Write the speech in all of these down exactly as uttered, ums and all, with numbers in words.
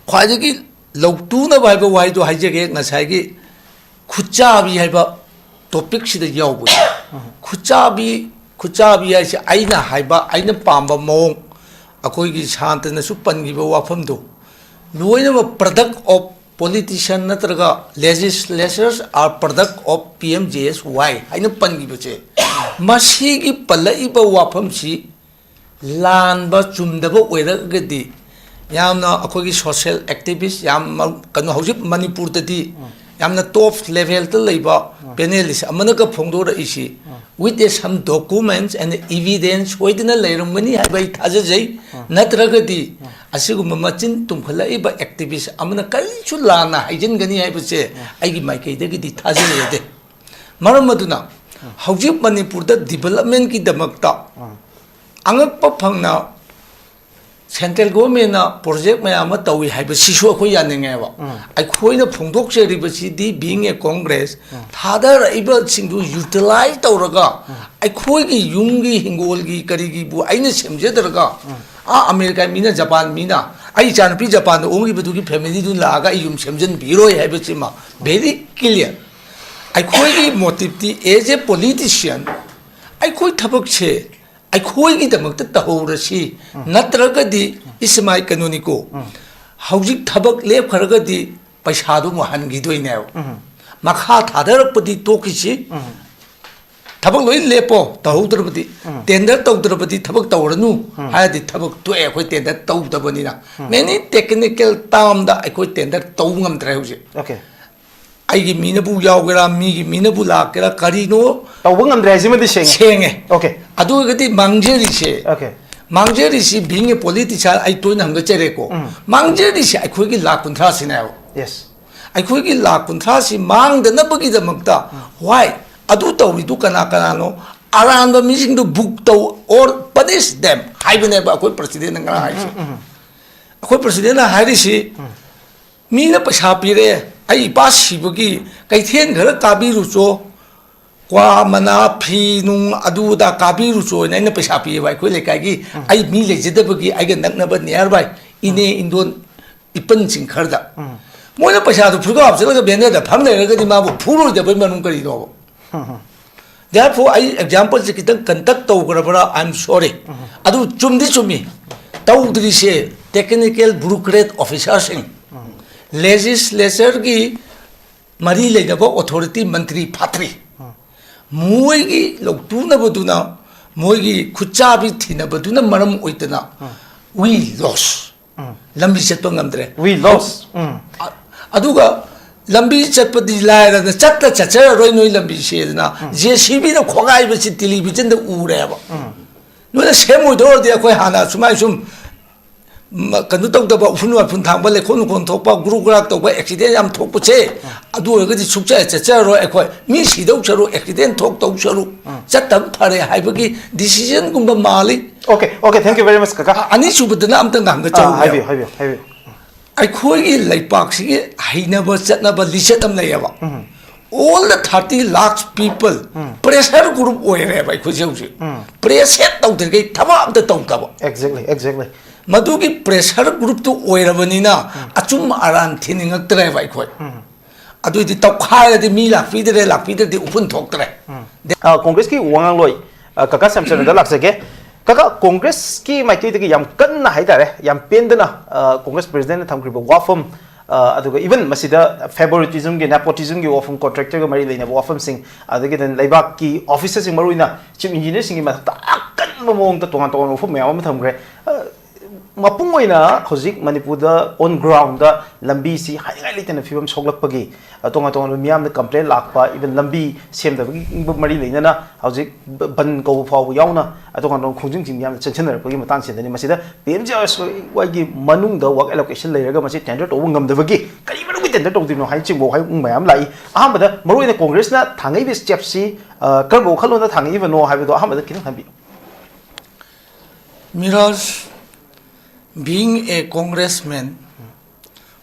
ꯈ꯭ꯋꯥꯏꯗꯒꯤ ꯂꯧꯇꯨꯅꯕ ꯍꯥꯏꯕ ꯋꯥꯍꯩꯗꯣ ꯍꯥꯏꯖꯒꯦ, ꯉꯁꯥꯏꯒꯤ ꯈꯨꯠꯆꯥꯕꯤ ꯍꯥꯏꯕ ꯇꯣꯄꯤꯛꯁꯤꯗ ꯌꯥꯎꯕ꯫ ꯈꯨꯠꯆꯥꯕꯤ, ꯈꯨꯠꯆꯥꯕꯤ ꯍꯥꯏꯁꯦ ꯑꯩꯅ ꯍꯥꯏꯕ, ꯑꯩꯅ ꯄꯥꯝꯕ ꯃꯑꯣꯡ, ꯑꯩꯈꯣꯏꯒꯤ ꯁꯥꯟꯇꯅꯁꯨ ꯄꯟꯈꯤꯕ ꯋꯥꯐꯝꯗꯣ, ꯂꯣꯏꯅꯃꯛ product of politician ꯅꯠꯇ꯭ꯔꯒ legislatures are product of P M G S Y ꯍꯥꯏꯅ ꯄꯟꯈꯤꯕꯁꯦ, ꯃꯁꯤꯒꯤ ꯄꯜꯂꯛꯏꯕ ꯋꯥꯐꯝꯁꯤ ꯂꯥꯟꯕ, ꯆꯨꯝꯗꯕ ꯑꯣꯏꯔꯒꯗꯤ, ꯌꯥꯝꯅ ꯑꯩꯈꯣꯏꯒꯤ social activist, ꯌꯥꯝ ꯀꯩꯅꯣ, ꯍꯧꯖꯤꯛ ꯃꯅꯤꯄꯨꯔꯗꯗꯤ ꯌꯥꯝꯅ top level ꯗ ꯂꯩꯕ panelist ꯑꯃꯅꯒ ꯐꯣꯡꯗꯣꯔꯛꯏꯁꯤ, with a some documents and evidence ꯁꯣꯏꯗꯅ ꯂꯩꯔꯝꯒꯅꯤ ꯍꯥꯏꯕ ꯑꯩ ꯊꯥꯖꯖꯩ꯫ ꯅꯠꯇ꯭ꯔꯒꯗꯤ ꯑꯁꯤꯒꯨꯝꯕ ꯃꯆꯤꯟ ꯇꯨꯝꯈꯠꯂꯛꯏꯕ activist ꯑꯃꯅ ꯀꯔꯤꯁꯨ ꯂꯥꯟꯅ ꯍꯥꯏꯖꯤꯟꯒꯅꯤ ꯍꯥꯏꯕꯁꯦ ꯑꯩꯒꯤ ꯃꯥꯏꯀꯩꯗꯒꯤꯗꯤ ꯊꯥꯖꯖꯗꯦ꯫ ꯃꯔꯝ ꯑꯗꯨꯅ ꯍꯧꯖꯤꯛ ꯃꯅꯤꯄꯨꯔꯗ development ꯀꯤꯗꯃꯛꯇ ꯑꯉꯛꯄ ꯐꯪꯅ central government ꯅ project ꯃꯌꯥꯝ ꯑꯃ ꯇꯧꯏ ꯍꯥꯏꯕꯁꯤꯁꯨ ꯑꯩꯈꯣꯏ ꯌꯥꯅꯤꯡꯉꯦꯕ꯫ ꯑꯩꯈꯣꯏꯅ ꯐꯣꯡꯗꯣꯛꯆꯔꯤꯕꯁꯤꯗꯤ, being a Congress, ꯊꯥꯗꯔꯛꯏꯕꯁꯤꯡꯗꯨ utilize ꯇꯧꯔꯒ ꯑꯩꯈꯣꯏꯒꯤ ꯌꯨꯝꯒꯤ ꯍꯤꯡꯒꯣꯜꯒꯤ ꯀꯔꯤꯒꯤꯕꯨ ꯑꯩꯅ ꯁꯦꯝꯖꯗ꯭ꯔꯒ, ꯑꯥ, ꯑꯃꯦꯔꯤꯀꯥ ꯃꯤꯅ, ꯖꯄꯥꯟ ꯃꯤꯅ, ꯑꯩ ꯏꯆꯥꯅꯨꯄꯤ ꯖꯄꯥꯟꯗ ꯑꯣꯡꯈꯤꯕꯗꯨꯒꯤ family ꯗꯨ ꯂꯥꯛꯑꯒ ꯑꯩ ꯌꯨꯝ ꯁꯦꯝꯖꯤꯟꯕꯤꯔꯣꯏ ꯍꯥꯏꯕꯁꯤꯃ very clear꯫ ꯑꯩꯈꯣꯏꯒꯤ motive T as a politician, ꯑꯩꯈꯣꯏ ꯊꯕꯛꯁꯦ ꯑꯩꯈꯣꯏꯒꯤꯗꯃꯛꯇ ꯇꯧꯍꯧꯔꯁꯤ꯫ ꯅꯠꯇ꯭ꯔꯒꯗꯤ, ꯏꯁꯃꯥꯏ ꯀꯩꯅꯣꯅꯤꯀꯣ, ꯍꯧꯖꯤꯛ ꯊꯕꯛ ꯂꯦꯞꯈ꯭ꯔꯒꯗꯤ ꯄꯩꯁꯥꯗꯨ ꯑꯃꯨꯛ ꯍꯟꯈꯤꯗꯣꯏꯅꯦꯕ꯫ ꯃꯈꯥ ꯊꯥꯗꯔꯛꯄꯗꯤ ꯇꯣꯛꯈꯤꯁꯤ꯫ ꯊꯕꯛ ꯂꯣꯏ ꯂꯦꯞꯄꯣ, ꯇꯧꯍꯧꯗ꯭ꯔꯕꯗꯤ, tender ꯇꯧꯗ꯭ꯔꯕꯗꯤ ꯊꯕꯛ ꯇꯧꯔꯅꯨ ꯍꯥꯏꯔꯗꯤ ꯊꯕꯛ ꯇꯣꯛꯑꯦ, ꯑꯩꯈꯣꯏ tender ꯇꯧꯗꯕꯅꯤꯅ꯫ Many technical term ꯗ ꯑꯩꯈꯣꯏ tender ꯇꯧꯕ ꯉꯝꯗ꯭ꯔꯦ ꯍꯧꯖꯤꯛ꯫ Okay. ꯑꯩꯒꯤ ꯃꯤꯅꯕꯨ ꯌꯥꯎꯒꯦꯔꯥ, ꯃꯤꯒꯤ ꯃꯤꯅꯕꯨ ꯂꯥꯛꯀꯦꯔꯥ, ꯀꯔꯤꯅꯣ, ꯇꯧꯕ ꯉꯝꯗ꯭ꯔꯦ ꯍꯥꯏꯁꯤꯃꯗꯤ ꯁꯦꯡꯉꯦ꯫ ꯁꯦꯡꯉꯦ꯫ Okay. ꯑꯗꯨ ꯑꯣꯏꯔꯒꯗꯤ ꯃꯥꯡꯖꯔꯤꯁꯦ, Okay. ꯃꯥꯡꯖꯔꯤꯁꯤ, being a politician, ꯑꯩ ꯇꯣꯏꯅ ꯍꯪꯒꯠꯆꯔꯦꯀꯣ, ꯃꯥꯡꯖꯔꯤꯁꯦ ꯑꯩꯈꯣꯏꯒꯤ ꯂꯥꯈ ꯀꯨꯟꯊ꯭ꯔꯥꯁꯤꯅꯦꯕ꯫ Yes. ꯑꯩꯈꯣꯏꯒꯤ ꯂꯥꯈ ꯀꯨꯟꯊ꯭ꯔꯥꯁꯤ ꯃꯥꯡꯗꯅꯕꯒꯤꯗꯃꯛꯇ, why? ꯑꯗꯨ ꯇꯧꯔꯤꯗꯨ ꯀꯅꯥ ꯀꯅꯥꯅꯣ? ꯑꯔꯥꯟꯕ ꯃꯤꯁꯤꯡꯗꯨ book ꯇꯧ, or punish them ꯍꯥꯏꯕꯅꯦꯕ ꯑꯩꯈꯣꯏ president ꯅ ꯉꯔꯥꯡ ꯍꯥꯏꯁꯦ꯫ ꯑꯩꯈꯣꯏ president ꯅ ꯍꯥꯏꯔꯤꯁꯤ, ꯃꯤꯅ ꯄꯩꯁꯥ ꯄꯤꯔꯛꯑꯦ, ꯑꯩ ꯏꯄꯥ ꯁꯤꯕꯒꯤ ꯀꯩꯊꯦꯜ ꯈꯔ ꯀꯥꯕꯤꯔꯨꯆꯣ, ꯀ꯭ꯋꯥ ꯃꯅꯥ, ꯐꯤ ꯅꯨꯡ, ꯑꯗꯨ ꯑꯗꯥ ꯀꯥꯕꯤꯔꯨꯆꯣꯅ ꯑꯩꯅ ꯄꯩꯁꯥ ꯄꯤꯌꯦꯕ ꯑꯩꯈꯣꯏ ꯂꯩꯀꯥꯏꯒꯤ꯫ ꯑꯩ ꯃꯤ ꯂꯩꯖꯗꯕꯒꯤ, ꯑꯩꯒ ꯅꯛꯅꯕ nearby ꯏꯅꯦ ꯏꯟꯗꯣꯟ ꯏꯄꯟꯁꯤꯡ ꯈꯔꯗ꯫ ꯃꯣꯏꯅ ꯄꯩꯁꯥꯗꯨ ꯐꯨꯔꯒ ꯍꯥꯞꯆꯤꯜꯂꯒ ꯕꯦꯅꯔꯗ ꯐꯝ ꯂꯩꯔꯒꯗꯤ ꯃꯥꯕꯨ ꯐꯨꯔꯣꯏꯗꯕꯩ ꯃꯔꯝ ꯀꯔꯤꯅꯣꯕ? Therefore, ꯑꯩ ꯑꯦꯛꯖꯥꯝꯄꯜꯁꯦ ꯈꯤꯇꯪ ꯀꯟꯇꯛ ꯇꯧꯈ꯭ꯔꯕ꯭ꯔꯥ? I am sorry. ꯑꯗꯨ ꯆꯨꯝꯗꯤ ꯆꯨꯝꯃꯤ꯫ ꯇꯧꯗ꯭ꯔꯤꯁꯦ technical bureaucrat officerꯁꯤꯡ, legislatureꯒꯤ ꯃꯔꯤ ꯂꯩꯅꯕ authority ꯃꯟꯇ꯭ꯔꯤ ꯐꯥꯠꯇ꯭ꯔꯤ꯫ ꯃꯣꯏꯒꯤ ꯂꯧꯇꯨꯅꯕꯗꯨꯅ, ꯃꯣꯏꯒꯤ ꯈꯨꯠꯆꯥꯕꯤ ꯊꯤꯅꯕꯗꯨꯅ ꯃꯔꯝ ꯑꯣꯏꯗꯅ we lost꯫ ꯂꯝꯕꯤ ꯆꯠꯄ ꯉꯝꯗ꯭ꯔꯦ꯫ We lost. ꯑ-, ꯑꯗꯨꯒ ꯂꯝꯕꯤ ꯆꯠꯄꯗꯤ ꯂꯥꯏꯔꯗꯅ ꯆꯠꯇ ꯆꯠꯆꯔꯔꯣꯏ ꯅꯣꯏ ꯂꯝꯕꯤꯁꯦꯗꯅ JCBꯅ ꯈꯣꯒꯥꯏꯕꯁꯤ ꯇꯦꯂꯤꯚꯤꯖꯟꯗ ꯎꯔꯦꯕ꯫ ꯅꯣꯏꯅ ꯁꯦꯝꯃꯣꯏꯗꯧꯔꯗꯤ ꯑꯩꯈꯣꯏ ꯍꯥꯟꯅ ꯁꯨꯃꯥꯏ ꯁꯨꯝ ꯃ-, ꯀꯩꯅꯣ ꯇꯧꯗꯕ, ꯎꯐꯨꯟ ꯋꯥꯏꯐꯨꯟ ꯊꯥꯡꯕ, ꯂꯩꯈꯣꯝ ꯂꯨꯈꯣꯝ ꯊꯣꯛꯄ, ꯒ꯭ꯔꯨ ꯒ꯭ꯔꯥꯛ ꯇꯧꯕ, ꯑꯦꯛꯁꯤꯗꯦꯟ ꯌꯥꯝ ꯊꯣꯛꯄꯁꯦ, ꯑꯗꯨ ꯑꯣꯏꯔꯒꯗꯤ ꯁꯨꯡꯆꯠ ꯆꯠꯆꯔꯔꯣꯏ ꯑꯩꯈꯣꯏ꯫ ꯃꯤ ꯁꯤꯗꯧ ꯁꯔꯨꯛ, ꯑꯦꯛꯁꯤꯗꯦꯟ ꯊꯣꯛꯇꯧ ꯁꯔꯨꯛ, ꯆꯠꯇꯕ ꯐꯔꯦ ꯍꯥꯏꯕꯒꯤ decisionꯒꯨꯝꯕ ꯃꯥꯜꯂꯤ꯫ Okay, okay, thank you very much, ꯀꯀꯥ꯫ ꯑ-, ꯑꯅꯤꯁꯨꯕꯗꯅ ꯑꯝꯇ ꯉꯥꯡꯒ ꯑꯥ, ꯆꯧ ꯍꯥꯏꯕꯤꯌꯨ, ꯍꯥꯏꯕꯤꯌꯨ, ꯍꯥꯏꯕꯤꯌꯨ꯫ ꯑꯩꯈꯣꯏꯒꯤ ꯂꯩꯄꯥꯛꯁꯤꯒꯤ ꯍꯩꯅꯕ ꯆꯠꯅꯕ ꯂꯤꯆꯠ ꯑꯃ ꯂꯩꯌꯦꯕ꯫ All the thirty lakhs people pressure group ꯑꯣꯏꯔꯦꯕ ꯑꯩꯈꯣꯏꯁꯦ ꯍꯧꯖꯤꯛ꯫ Pressure ꯇꯧꯗ꯭ꯔꯤꯈꯩ ꯊꯕꯛ ꯑꯝꯇ ꯇꯧꯗꯕ꯫ Exactly, exactly. ꯃꯗꯨꯒꯤ pressure groupꯇꯨ ꯑꯣꯏꯔꯕꯅꯤꯅ ꯑꯆꯨꯝ ꯑꯔꯥꯟ ꯊꯤꯅꯤꯡꯉꯛꯇ꯭ꯔꯦꯕ ꯑꯩꯈꯣꯏ꯫ ꯑꯗꯨꯏꯗꯤ ꯇꯧꯈꯥꯏꯔꯗꯤ ꯃꯤ ꯂꯥꯛꯄꯤꯗ꯭ꯔꯦ, ꯂꯥꯛꯄꯤꯗ꯭ꯔꯗꯤ ꯎꯐꯨꯟ ꯊꯣꯛꯇ꯭ꯔꯦ꯫ ꯑ, ꯀꯣꯡꯒ꯭ꯔꯦꯁꯀꯤ ꯋꯥꯉꯥꯡꯂꯣꯏ, ꯑ, ꯀꯀꯥ ꯁ꯭ꯌꯥꯝꯆꯟꯗ꯭ꯔꯗ ꯂꯥꯛꯆꯒꯦ꯫ ꯀꯀꯥ, ꯀꯣꯡꯒ꯭ꯔꯦꯁꯀꯤ ꯃꯥꯏꯀꯩꯗꯒꯤ ꯌꯥꯝ ꯀꯟꯅ ꯍꯥꯏꯇꯥꯔꯦ, ꯌꯥꯝ ꯄꯦꯟꯗꯅ, ꯑ, ꯀꯣꯡꯒ꯭ꯔꯦꯁ ꯄ꯭ꯔꯦꯁꯤꯗꯦꯟꯠꯅ ꯊꯝꯈ꯭ꯔꯤꯕ ꯋꯥꯐꯝ, ꯑ, ꯑꯗꯨꯒ even ꯃꯁꯤꯗ favoritismꯒꯤ, nepotismꯒꯤ ꯋꯥꯐꯝ, contractorꯒ ꯃꯔꯤ ꯂꯩꯅꯕ ꯋꯥꯐꯝꯁꯤꯡ, ꯑꯗꯒꯤ then ꯂꯩꯕꯥꯛꯀꯤ officerꯁꯤꯡ, ꯃꯔꯨꯑꯣꯏꯅ chief engineerꯁꯤꯡꯒꯤ ꯃꯊꯛꯇ ꯑꯀꯟꯕ ꯃꯑꯣꯡꯗ ꯇꯣꯉꯥꯟ ꯇꯣꯉꯥꯟꯕ ꯋꯥꯐꯝ ꯃꯌꯥꯝ ꯑꯃ ꯊꯝꯈ꯭ꯔꯦ꯫ ꯑ, ꯃꯄꯨꯡ ꯑꯣꯏꯅ ꯍꯧꯖꯤꯛ ꯃꯅꯤꯄꯨꯔꯗ on groundꯗ ꯂꯝꯕꯤꯁꯤ ꯍꯥꯏꯅꯤꯡꯉꯥꯏ ꯂꯩꯇꯅ ꯐꯤꯕꯝ ꯁꯣꯛꯂꯛꯄꯒꯤ, ꯑ, ꯇꯣꯉꯥꯟ ꯇꯣꯉꯥꯟꯕ ꯃꯤꯌꯥꯝꯅ complaint ꯂꯥꯛꯄ, even ꯂꯝꯕꯤ ꯁꯦꯝꯗꯕꯒꯤ ꯃꯔꯤ ꯂꯩꯅꯅ ꯍꯧꯖꯤꯛ ꯕ-, ꯕꯟ ꯀꯧꯕ ꯐꯥꯎꯕ ꯌꯥꯎꯅ, ꯑ, ꯇꯣꯉꯥꯟ ꯇꯣꯉꯥꯟꯕ ꯈꯣꯡꯖꯪꯁꯤꯡ ꯃꯤꯌꯥꯝꯅ ꯆꯪꯁꯤꯟꯅꯔꯛꯄꯒꯤ ꯃꯇꯥꯡꯁꯤꯗꯅꯤ꯫ ꯃꯁꯤꯗ P M G S Y ꯒꯤ ꯃꯅꯨꯡꯗ work allocation ꯂꯩꯔꯒ ꯃꯁꯤ tender ꯇꯧꯕ ꯉꯝꯗꯕꯒꯤ ꯀꯔꯤ ꯃꯔꯝꯒꯤ tender ꯇꯧꯗ꯭ꯔꯤꯅꯣ ꯍꯥꯏꯅꯆꯤꯡꯕ ꯋꯥꯍꯪ ꯃꯌꯥꯝ ꯂꯥꯛꯏ꯫ ꯑꯍꯥꯟꯕꯗ ꯃꯔꯨꯑꯣꯏꯅ ꯀꯣꯡꯒ꯭ꯔꯦꯁꯅ ꯊꯥꯡꯉꯛꯏꯕ stepꯁꯤ, ꯑ, ꯀꯔꯝꯕ ꯋꯥꯈꯜꯂꯣꯟꯗ ꯊꯥꯡꯉꯛꯏꯕꯅꯣ ꯍꯥꯏꯕꯗꯣ ꯑꯍꯥꯟꯕꯗ ꯈꯤꯇꯪ ꯊꯝꯕꯤꯌꯨ꯫ Miraj, being a congressman,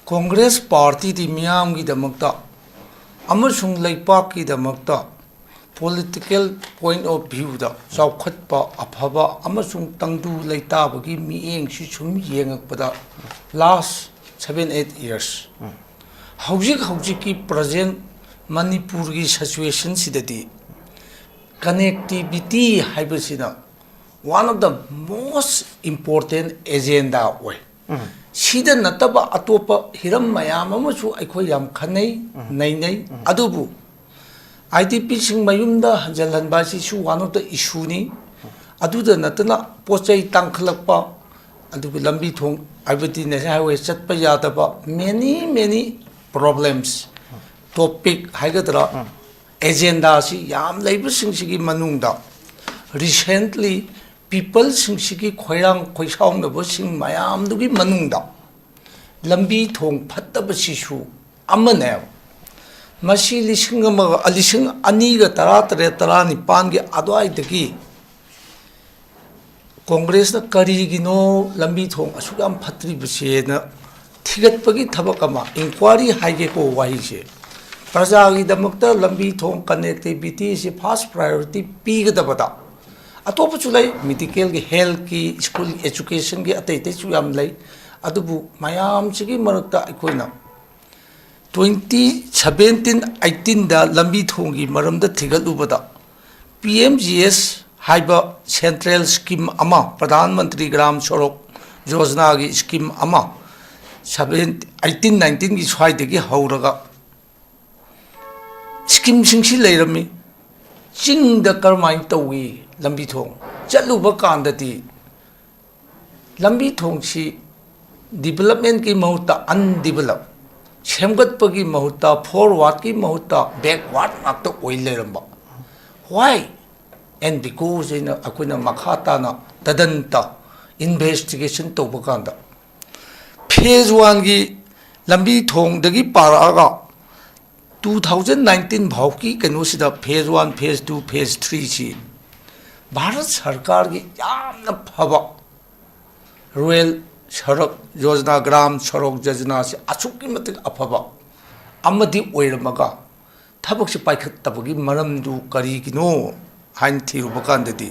Congress ꯄꯥꯔꯇꯤꯗꯤ ꯃꯤꯌꯥꯝꯒꯤꯗꯃꯛꯇ ꯑꯃꯁꯨꯡ ꯂꯩꯄꯥꯛꯀꯤꯗꯃꯛꯇ political point of viewꯗ ꯆꯥꯎꯈꯠꯄ, ꯑꯐꯕ ꯑꯃꯁꯨꯡ ꯇꯪꯗꯨ ꯂꯩꯇꯥꯕꯒꯤ ꯃꯤꯠꯌꯦꯡꯁꯤ ꯁꯨꯝ ꯌꯦꯡꯉꯛꯄꯗ last seven eight years. ꯍꯧꯖꯤꯛ ꯍꯧꯖꯤꯛꯀꯤ present ꯃꯅꯤꯄꯨꯔꯒꯤ situationꯁꯤꯗꯗꯤ connectivity ꯍꯥꯏꯕꯁꯤꯅ one of the most important agenda ꯑꯣꯏ꯫ ꯁꯤꯗ ꯅꯠꯇꯕ ꯑꯇꯣꯞꯄ ꯍꯤꯔꯝ ꯃꯌꯥꯝ ꯑꯃꯁꯨ ꯑꯩꯈꯣꯏ ꯌꯥꯝ ꯈꯟꯅꯩ, ꯅꯩꯅꯩ꯫ ꯑꯗꯨꯕꯨ IDPꯁꯤꯡ ꯃꯌꯨꯝꯗ ꯍꯟꯖꯤꯜꯍꯟꯕ ꯑꯁꯤꯁꯨ one of the issueꯅꯤ꯫ ꯑꯗꯨꯗ ꯅꯠꯇꯅ ꯄꯣꯠ ꯆꯩ ꯇꯥꯡꯈꯠꯂꯛꯄ, ꯑꯗꯨꯒ ꯂꯝꯕꯤ ꯊꯣꯡ, ꯍꯥꯏꯕꯗꯤ national highway ꯆꯠꯄ ꯌꯥꯗꯕ, many many problems, topic ꯍꯥꯏꯒꯗ꯭ꯔꯥ, agendaꯁꯤ ꯌꯥꯝ ꯂꯩꯕꯁꯤꯡꯁꯤꯒꯤ ꯃꯅꯨꯡꯗ recently peopleꯁꯤꯡꯁꯤꯒꯤ ꯈꯣꯏꯔꯥꯡ ꯈꯣꯏꯁꯥꯎꯅꯕꯁꯤꯡ ꯃꯌꯥꯝꯗꯨꯒꯤ ꯃꯅꯨꯡꯗ ꯂꯝꯕꯤ ꯊꯣꯡ ꯐꯠꯇꯕꯁꯤꯁꯨ ꯑꯃꯅꯦꯕ꯫ ꯃꯁꯤ ꯂꯤꯁꯤꯡ ꯑꯃꯒ, ꯂꯤꯁꯤꯡ ꯑꯅꯤꯒ ꯇꯔꯥꯇꯔꯦꯠ ꯇꯔꯥꯅꯤꯄꯥꯟꯒꯤ ꯑꯗꯨꯋꯥꯏꯗꯒꯤ ꯀꯣꯡꯒ꯭ꯔꯦꯁꯅ ꯀꯔꯤꯒꯤꯅꯣ ꯂꯝꯕꯤ ꯊꯣꯡ ꯑꯁꯨꯛ ꯌꯥꯝ ꯐꯠꯇ꯭ꯔꯤꯕꯁꯦꯅ ꯊꯤꯒꯠꯄꯒꯤ ꯊꯕꯛ ꯑꯃ, inquiry ꯍꯥꯏꯒꯦꯀꯣ ꯋꯥꯍꯩꯁꯦ, ꯄ꯭ꯔꯖꯥꯒꯤꯗꯃꯛꯇ ꯂꯝꯕꯤ ꯊꯣꯡ connectivityꯁꯤ first priority ꯄꯤꯒꯗꯕꯗ, ꯑꯇꯣꯞꯄꯁꯨ ꯂꯩ, medicalꯒꯤ, healthꯀꯤ, school educationꯒꯤ, ꯑꯇꯩ ꯑꯇꯩꯁꯨ ꯌꯥꯝ ꯂꯩ꯫ ꯑꯗꯨꯕꯨ ꯃꯌꯥꯝꯁꯤꯒꯤ ꯃꯔꯛꯇ ꯑꯩꯈꯣꯏꯅ twenty seventeen eighteenꯗ ꯂꯝꯕꯤ ꯊꯣꯡꯒꯤ ꯃꯔꯝꯗ ꯊꯤꯒꯠꯂꯨꯕꯗ, PMGS ꯍꯥꯏꯕ central scheme ꯑꯃ, ꯄ꯭ꯔꯙꯥꯟ ꯃꯟꯇ꯭ꯔꯤ ꯒ꯭ꯔꯥꯝ ꯁꯣꯔꯣꯛ ꯌꯣꯖꯅꯥꯒꯤ scheme ꯑꯃ, seven eighteen nineteenꯒꯤ ꯁ꯭ꯋꯥꯏꯗꯒꯤ ꯍꯧꯔꯒ schemeꯁꯤꯡꯁꯤ ꯂꯩꯔꯝꯃꯤ꯫ ꯆꯤꯡꯗ ꯀꯔꯝꯍꯥꯏꯅ ꯇꯧꯏ ꯂꯝꯕꯤ ꯊꯣꯡ? ꯆꯠꯂꯨꯕ ꯀꯥꯟꯗꯗꯤ ꯂꯝꯕꯤ ꯊꯣꯡꯁꯤ developmentꯀꯤ ꯃꯍꯨꯠꯇ undevelop, ꯁꯦꯝꯒꯠꯄꯒꯤ ꯃꯍꯨꯠꯇ forwardꯀꯤ ꯃꯍꯨꯠꯇ backward ꯉꯥꯛꯇ ꯑꯣꯏ ꯂꯩꯔꯝꯕ꯫ Why? And because ꯑꯩꯅ, ꯑꯩꯈꯣꯏꯅ ꯃꯈꯥ ꯇꯥꯅ ꯇꯗꯟꯇ investigation ꯇꯧꯕ ꯀꯥꯟꯗ, phase oneꯒꯤ ꯂꯝꯕꯤ ꯊꯣꯡꯗꯒꯤ ꯄꯥꯔꯛꯑꯒ two thousand nineteen ꯐꯥꯎꯒꯤ ꯀꯩꯅꯣꯁꯤꯗ phase one, phase two, phase threeꯁꯤ Bharat ꯁꯔꯀꯥꯔꯒꯤ ꯌꯥꯝꯅ ꯐꯕ rural ꯁꯔꯛ ꯌꯣꯖꯅꯥ, ꯒ꯭ꯔꯥꯝ ꯁꯔꯛ ꯌꯣꯖꯅꯥꯁꯤ ꯑꯁꯨꯛꯀꯤ ꯃꯇꯤꯛ ꯑꯐꯕ ꯑꯃꯗꯤ ꯑꯣꯏꯔꯝꯃꯒ, ꯊꯕꯛꯁꯤ ꯄꯥꯏꯈꯠꯇꯕꯒꯤ ꯃꯔꯝꯗꯨ ꯀꯔꯤꯒꯤꯅꯣ ꯍꯥꯏꯅ ꯊꯤꯔꯨꯕ ꯀꯥꯟꯗꯗꯤ,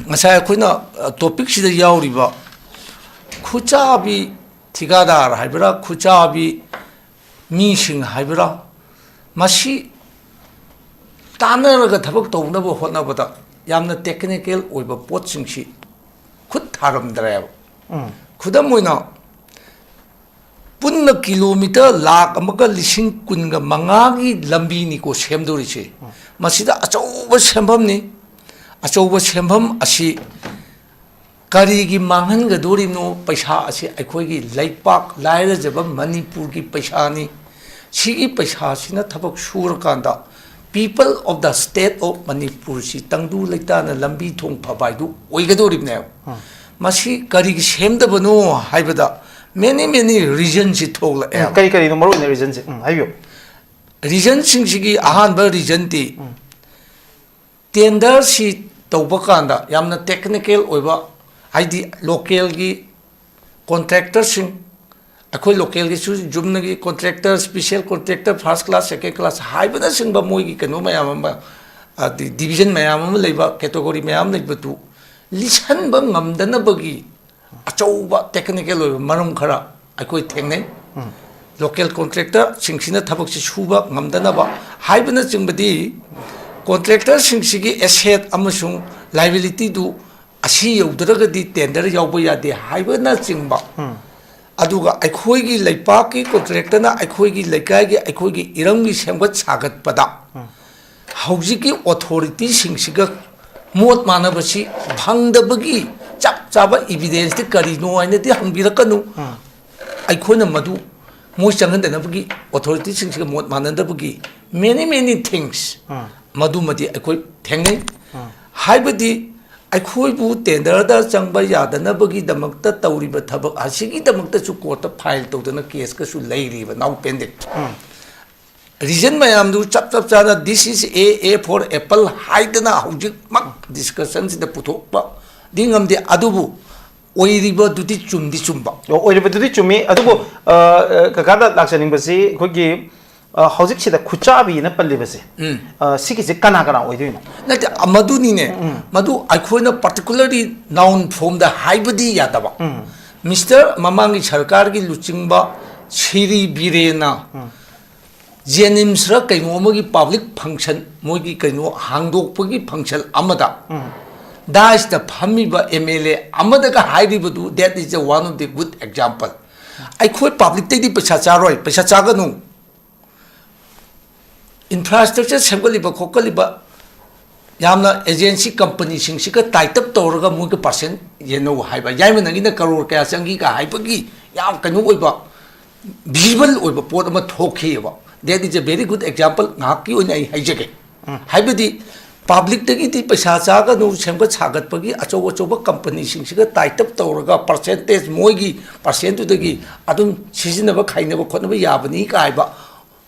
ꯉꯁꯥꯏ ꯑꯩꯈꯣꯏꯅ, ꯑ, topicꯁꯤꯗ ꯌꯥꯎꯔꯤꯕ ꯈꯨꯠꯆꯥꯕꯤ ꯊꯤꯀꯥꯗꯥꯔ ꯍꯥꯏꯕ꯭ꯔꯥ, ꯈꯨꯠꯆꯥꯕꯤ ꯃꯤꯁꯤꯡ ꯍꯥꯏꯕ꯭ꯔꯥ, ꯃꯁꯤ ꯇꯥꯟꯅꯔꯒ ꯊꯕꯛ ꯇꯧꯅꯕ ꯍꯣꯠꯅꯕꯗ ꯌꯥꯝꯅ technical ꯑꯣꯏꯕ ꯄꯣꯠꯁꯤꯡꯁꯤ ꯈꯨꯠ ꯊꯥꯔꯝꯗ꯭ꯔꯦꯕ꯫ ꯎꯝ꯫ ꯈꯨꯗꯝ ꯑꯣꯏꯅ, ꯄꯨꯟꯅ ꯀꯤꯂꯣꯃꯤꯇꯔ ꯂꯥꯈ ꯑꯃꯒ ꯂꯤꯁꯤꯡ ꯀꯨꯟꯒ ꯃꯉꯥꯒꯤ ꯂꯝꯕꯤꯅꯤꯀꯣ ꯁꯦꯝꯗꯣꯔꯤꯁꯦ꯫ ꯎꯝ꯫ ꯃꯁꯤꯗ ꯑꯆꯧꯕ ꯁꯦꯟꯐꯝꯅꯤ꯫ ꯑꯆꯧꯕ ꯁꯦꯟꯐꯝ ꯑꯁꯤ ꯀꯔꯤꯒꯤ ꯃꯥꯡꯍꯟꯒꯗꯣꯔꯤꯕꯅꯣ? ꯄꯩꯁꯥ ꯑꯁꯤ ꯑꯩꯈꯣꯏꯒꯤ ꯂꯩꯄꯥꯛ ꯂꯥꯏꯔꯖꯕ ꯃꯅꯤꯄꯨꯔꯒꯤ ꯄꯩꯁꯥꯅꯤ꯫ ꯁꯤꯒꯤ ꯄꯩꯁꯥꯁꯤꯅ ꯊꯕꯛ ꯁꯨꯔꯀꯥꯟꯗ People of the State of ꯃꯅꯤꯄꯨꯔꯁꯤ ꯇꯪꯗꯨ ꯂꯩꯇꯥꯅ ꯂꯝꯕꯤ ꯊꯣꯡ ꯐꯕ ꯍꯥꯏꯗꯨ ꯑꯣꯏꯒꯗꯧꯔꯤꯕꯅꯦꯕ꯫ ꯎꯝ꯫ ꯃꯁꯤ ꯀꯔꯤꯒꯤ ꯁꯦꯝꯗꯕꯅꯣ ꯍꯥꯏꯕꯗ many many reasonꯁꯤ ꯊꯣꯛꯂꯛꯑꯦ꯫ ꯎꯝ, ꯀꯔꯤ ꯀꯔꯤꯅꯣ ꯃꯔꯨ ꯑꯣꯏꯅ reasonꯁꯦ? ꯎꯝ, ꯍꯥꯏꯕꯤꯌꯨ꯫ Reasonꯁꯤꯡꯁꯤꯒꯤ ꯑꯍꯥꯟꯕ reasonꯗꯤ, ꯎꯝ꯫ Tenderꯁꯤ ꯇꯧꯕ ꯀꯥꯟꯗ ꯌꯥꯝꯅ technical ꯑꯣꯏꯕ, ꯍꯥꯏꯗꯤ localꯒꯤ contractorꯁꯤꯡ, ꯑꯩꯈꯣꯏ localꯒꯤꯁꯨ ꯆꯨꯝꯅꯒꯤ contractor, special contractor, first class, second class ꯍꯥꯏꯕꯅꯆꯤꯡꯕ ꯃꯣꯏꯒꯤ ꯀꯩꯅꯣ ꯃꯌꯥꯝ ꯑꯃ, ꯑꯗꯤ division ꯃꯌꯥꯝ ꯑꯃ ꯂꯩꯕ, category ꯃꯌꯥꯝ ꯂꯩꯕꯗꯨ ꯂꯤꯁꯟꯕ ꯉꯝꯗꯅꯕꯒꯤ ꯑꯆꯧꯕ technical ꯑꯣꯏꯕ ꯃꯔꯝ ꯈꯔ ꯑꯩꯈꯣꯏ ꯊꯦꯡꯅꯩ꯫ ꯎꯝ꯫ Local contractorꯁꯤꯡꯁꯤꯅ ꯊꯕꯛꯁꯤ ꯁꯨꯕ ꯉꯝꯗꯅꯕ ꯍꯥꯏꯕꯅꯆꯤꯡꯕꯗꯤ, contractorꯁꯤꯡꯁꯤꯒꯤ asset ꯑꯃꯁꯨꯡ liabilityꯗꯨ ꯑꯁꯤ ꯌꯧꯗ꯭ꯔꯒꯗꯤ tender ꯌꯥꯎꯕ ꯌꯥꯗꯦ ꯍꯥꯏꯕꯅꯆꯤꯡꯕ꯫ ꯎꯝ꯫ ꯑꯗꯨꯒ ꯑꯩꯈꯣꯏꯒꯤ ꯂꯩꯄꯥꯛꯀꯤ contractorꯅ ꯑꯩꯈꯣꯏꯒꯤ ꯂꯩꯀꯥꯏꯒꯤ, ꯑꯩꯈꯣꯏꯒꯤ ꯏꯔꯝꯒꯤ ꯁꯦꯝꯒꯠ ꯁꯥꯒꯠꯄꯗ ꯎꯝ꯫ ꯍꯧꯖꯤꯛꯀꯤ authorityꯁꯤꯡꯁꯤꯒ ꯃꯣꯠ ꯃꯥꯟꯅꯕꯁꯤ ꯐꯪꯗꯕꯒꯤ ꯆꯞ ꯆꯥꯕ evidenceꯇꯤ ꯀꯔꯤꯅꯣ ꯍꯥꯏꯅꯗꯤ ꯍꯪꯕꯤꯔꯛꯀꯅꯨ꯫ ꯎꯝ꯫ ꯑꯩꯈꯣꯏꯅ ꯃꯗꯨ ꯃꯣꯏ ꯆꯪꯍꯟꯗꯅꯕꯒꯤ authorityꯁꯤꯡꯁꯤꯒ ꯃꯣꯠ ꯃꯥꯟꯅꯗꯕꯒꯤ many many things ꯎꯝ꯫ ꯃꯗꯨꯃꯗꯤ ꯑꯩꯈꯣꯏ ꯊꯦꯡꯅꯩ꯫ ꯎꯝ꯫ ꯍꯥꯏꯕꯗꯤ ꯑꯩꯈꯣꯏꯕꯨ tenderꯗ ꯆꯪꯕ ꯌꯥꯗꯅꯕꯒꯤꯗꯃꯛꯇ ꯇꯧꯔꯤꯕ ꯊꯕꯛ ꯑꯁꯤꯒꯤꯗꯃꯛꯇꯁꯨ courtꯇ file ꯇꯧꯗꯅ caseꯀꯁꯨ ꯂꯩꯔꯤꯕ, now pending꯫ ꯎꯝ꯫ Reason ꯃꯌꯥꯝꯗꯨ ꯆꯞ ꯆꯞ ꯆꯥꯅ this is A, A for apple ꯍꯥꯏꯗꯅ ꯍꯧꯖꯤꯛꯃꯛ discussionꯁꯤꯗ ꯄꯨꯊꯣꯛꯄꯗꯤ ꯉꯝꯗꯦ, ꯑꯗꯨꯕꯨ ꯑꯣꯏꯔꯤꯕꯗꯨꯗꯤ ꯆꯨꯝꯗꯤ ꯆꯨꯝꯕ꯫ ꯑꯣ, ꯑꯣꯏꯔꯤꯕꯗꯨꯗꯤ ꯆꯨꯝꯃꯤ, ꯑꯗꯨꯕꯨ, ꯑ, ꯑ, ꯀꯀꯥꯗ ꯂꯥꯛꯆꯅꯤꯡꯕꯁꯤ ꯑꯩꯈꯣꯏꯒꯤ, ꯑ, ꯍꯧꯖꯤꯛꯁꯤꯗ ꯈꯨꯠꯆꯥꯕꯤꯅ ꯄꯜꯂꯤꯕꯁꯦ, ꯎꯝ꯫ ꯑ, ꯁꯤꯒꯤꯁꯦ ꯀꯅꯥ ꯀꯅꯥ ꯑꯣꯏꯗꯣꯏꯅꯣ? ꯅꯠꯇꯦ, ꯑ, ꯃꯗꯨꯅꯤꯅꯦ꯫ ꯎꯝ꯫ ꯃꯗꯨ ꯑꯩꯈꯣꯏꯅ particularly noun formꯗ ꯍꯥꯏꯕꯗꯤ ꯌꯥꯗꯕ꯫ ꯎꯝ꯫ ꯃꯤꯁꯇꯔ, ꯃꯃꯥꯡꯒꯤ ꯁꯔꯀꯥꯔꯒꯤ ꯂꯨꯆꯤꯡꯕ ꯁꯤꯔꯤ ꯕꯤꯔꯦꯟꯅ ꯖꯦꯅꯤꯝꯁꯔ ꯀꯩꯅꯣ ꯑꯃꯒꯤ ꯄꯕ꯭ꯂꯤꯛ ꯐꯪꯁꯟ, ꯃꯣꯏꯒꯤ ꯀꯩꯅꯣ ꯍꯥꯡꯗꯣꯛꯄꯒꯤ ꯐꯪꯁꯟ ꯑꯃꯗ ꯗꯥꯏꯁꯇ ꯐꯝꯃꯤꯕ ꯑꯦꯝ ꯑꯦꯜ ꯑꯦ ꯑꯃꯗꯒ ꯍꯥꯏꯔꯤꯕꯗꯨ, that is a one of the good example. ꯑꯩꯈꯣꯏ ꯄꯕ꯭ꯂꯤꯛꯇꯩꯗꯤ ꯄꯩꯁꯥ ꯆꯥꯔꯣꯏ, ꯄꯩꯁꯥ ꯆꯥꯒꯅꯨ꯫ ꯏꯟꯐ꯭ꯔꯥꯁ꯭ꯇ꯭ꯔꯛꯆꯔ ꯁꯦꯝꯒꯠꯂꯤꯕ ꯈꯣꯠꯀꯠꯂꯤꯕ ꯌꯥꯝꯅ ꯑꯦꯖꯦꯟꯁꯤ ꯀꯝꯄꯅꯤꯁꯤꯡꯁꯤꯒ ꯇꯥꯏꯠ ꯑꯞ ꯇꯧꯔꯒ ꯃꯣꯏꯒ ꯄꯥꯔꯁꯦꯟ ꯌꯦꯟꯅꯧ ꯍꯥꯏꯕ꯫ ꯌꯥꯏꯃꯅꯪꯒꯤꯅ ꯀꯔꯣꯔ ꯀꯌꯥ ꯆꯪꯈꯤꯒ ꯍꯥꯏꯕꯒꯤ ꯌꯥꯝ ꯀꯩꯅꯣ ꯑꯣꯏꯕ, ꯚꯤꯖꯤꯕꯜ ꯑꯣꯏꯕ ꯄꯣꯠ ꯑꯃ ꯊꯣꯛꯈꯤꯑꯕ꯫ That is a very good example. ꯉꯥꯏꯍꯥꯛꯀꯤ ꯑꯣꯏꯅ ꯑꯩ ꯍꯥꯏꯖꯒꯦ꯫ ꯎꯝ꯫ ꯍꯥꯏꯕꯗꯤ ꯄꯕ꯭ꯂꯤꯛꯇꯒꯤꯗꯤ ꯄꯩꯁꯥ ꯆꯥꯒꯅꯨ, ꯁꯦꯝꯒꯠ ꯁꯥꯒꯠꯄꯒꯤ ꯑꯆꯧ ꯑꯆꯧꯕ ꯀꯝꯄꯅꯤꯁꯤꯡꯁꯤꯒ ꯇꯥꯏꯠ ꯑꯞ ꯇꯧꯔꯒ ꯄꯥꯔꯁꯦꯟꯇꯦꯖ ꯃꯣꯏꯒꯤ ꯄꯥꯔꯁꯦꯟꯗꯨꯗꯒꯤ ꯑꯗꯨꯝ ꯁꯤꯖꯤꯟꯅꯕ ꯈꯥꯏꯅꯕ ꯈꯣꯠꯅꯕ ꯌꯥꯕꯅꯤ ꯀꯥꯏꯕ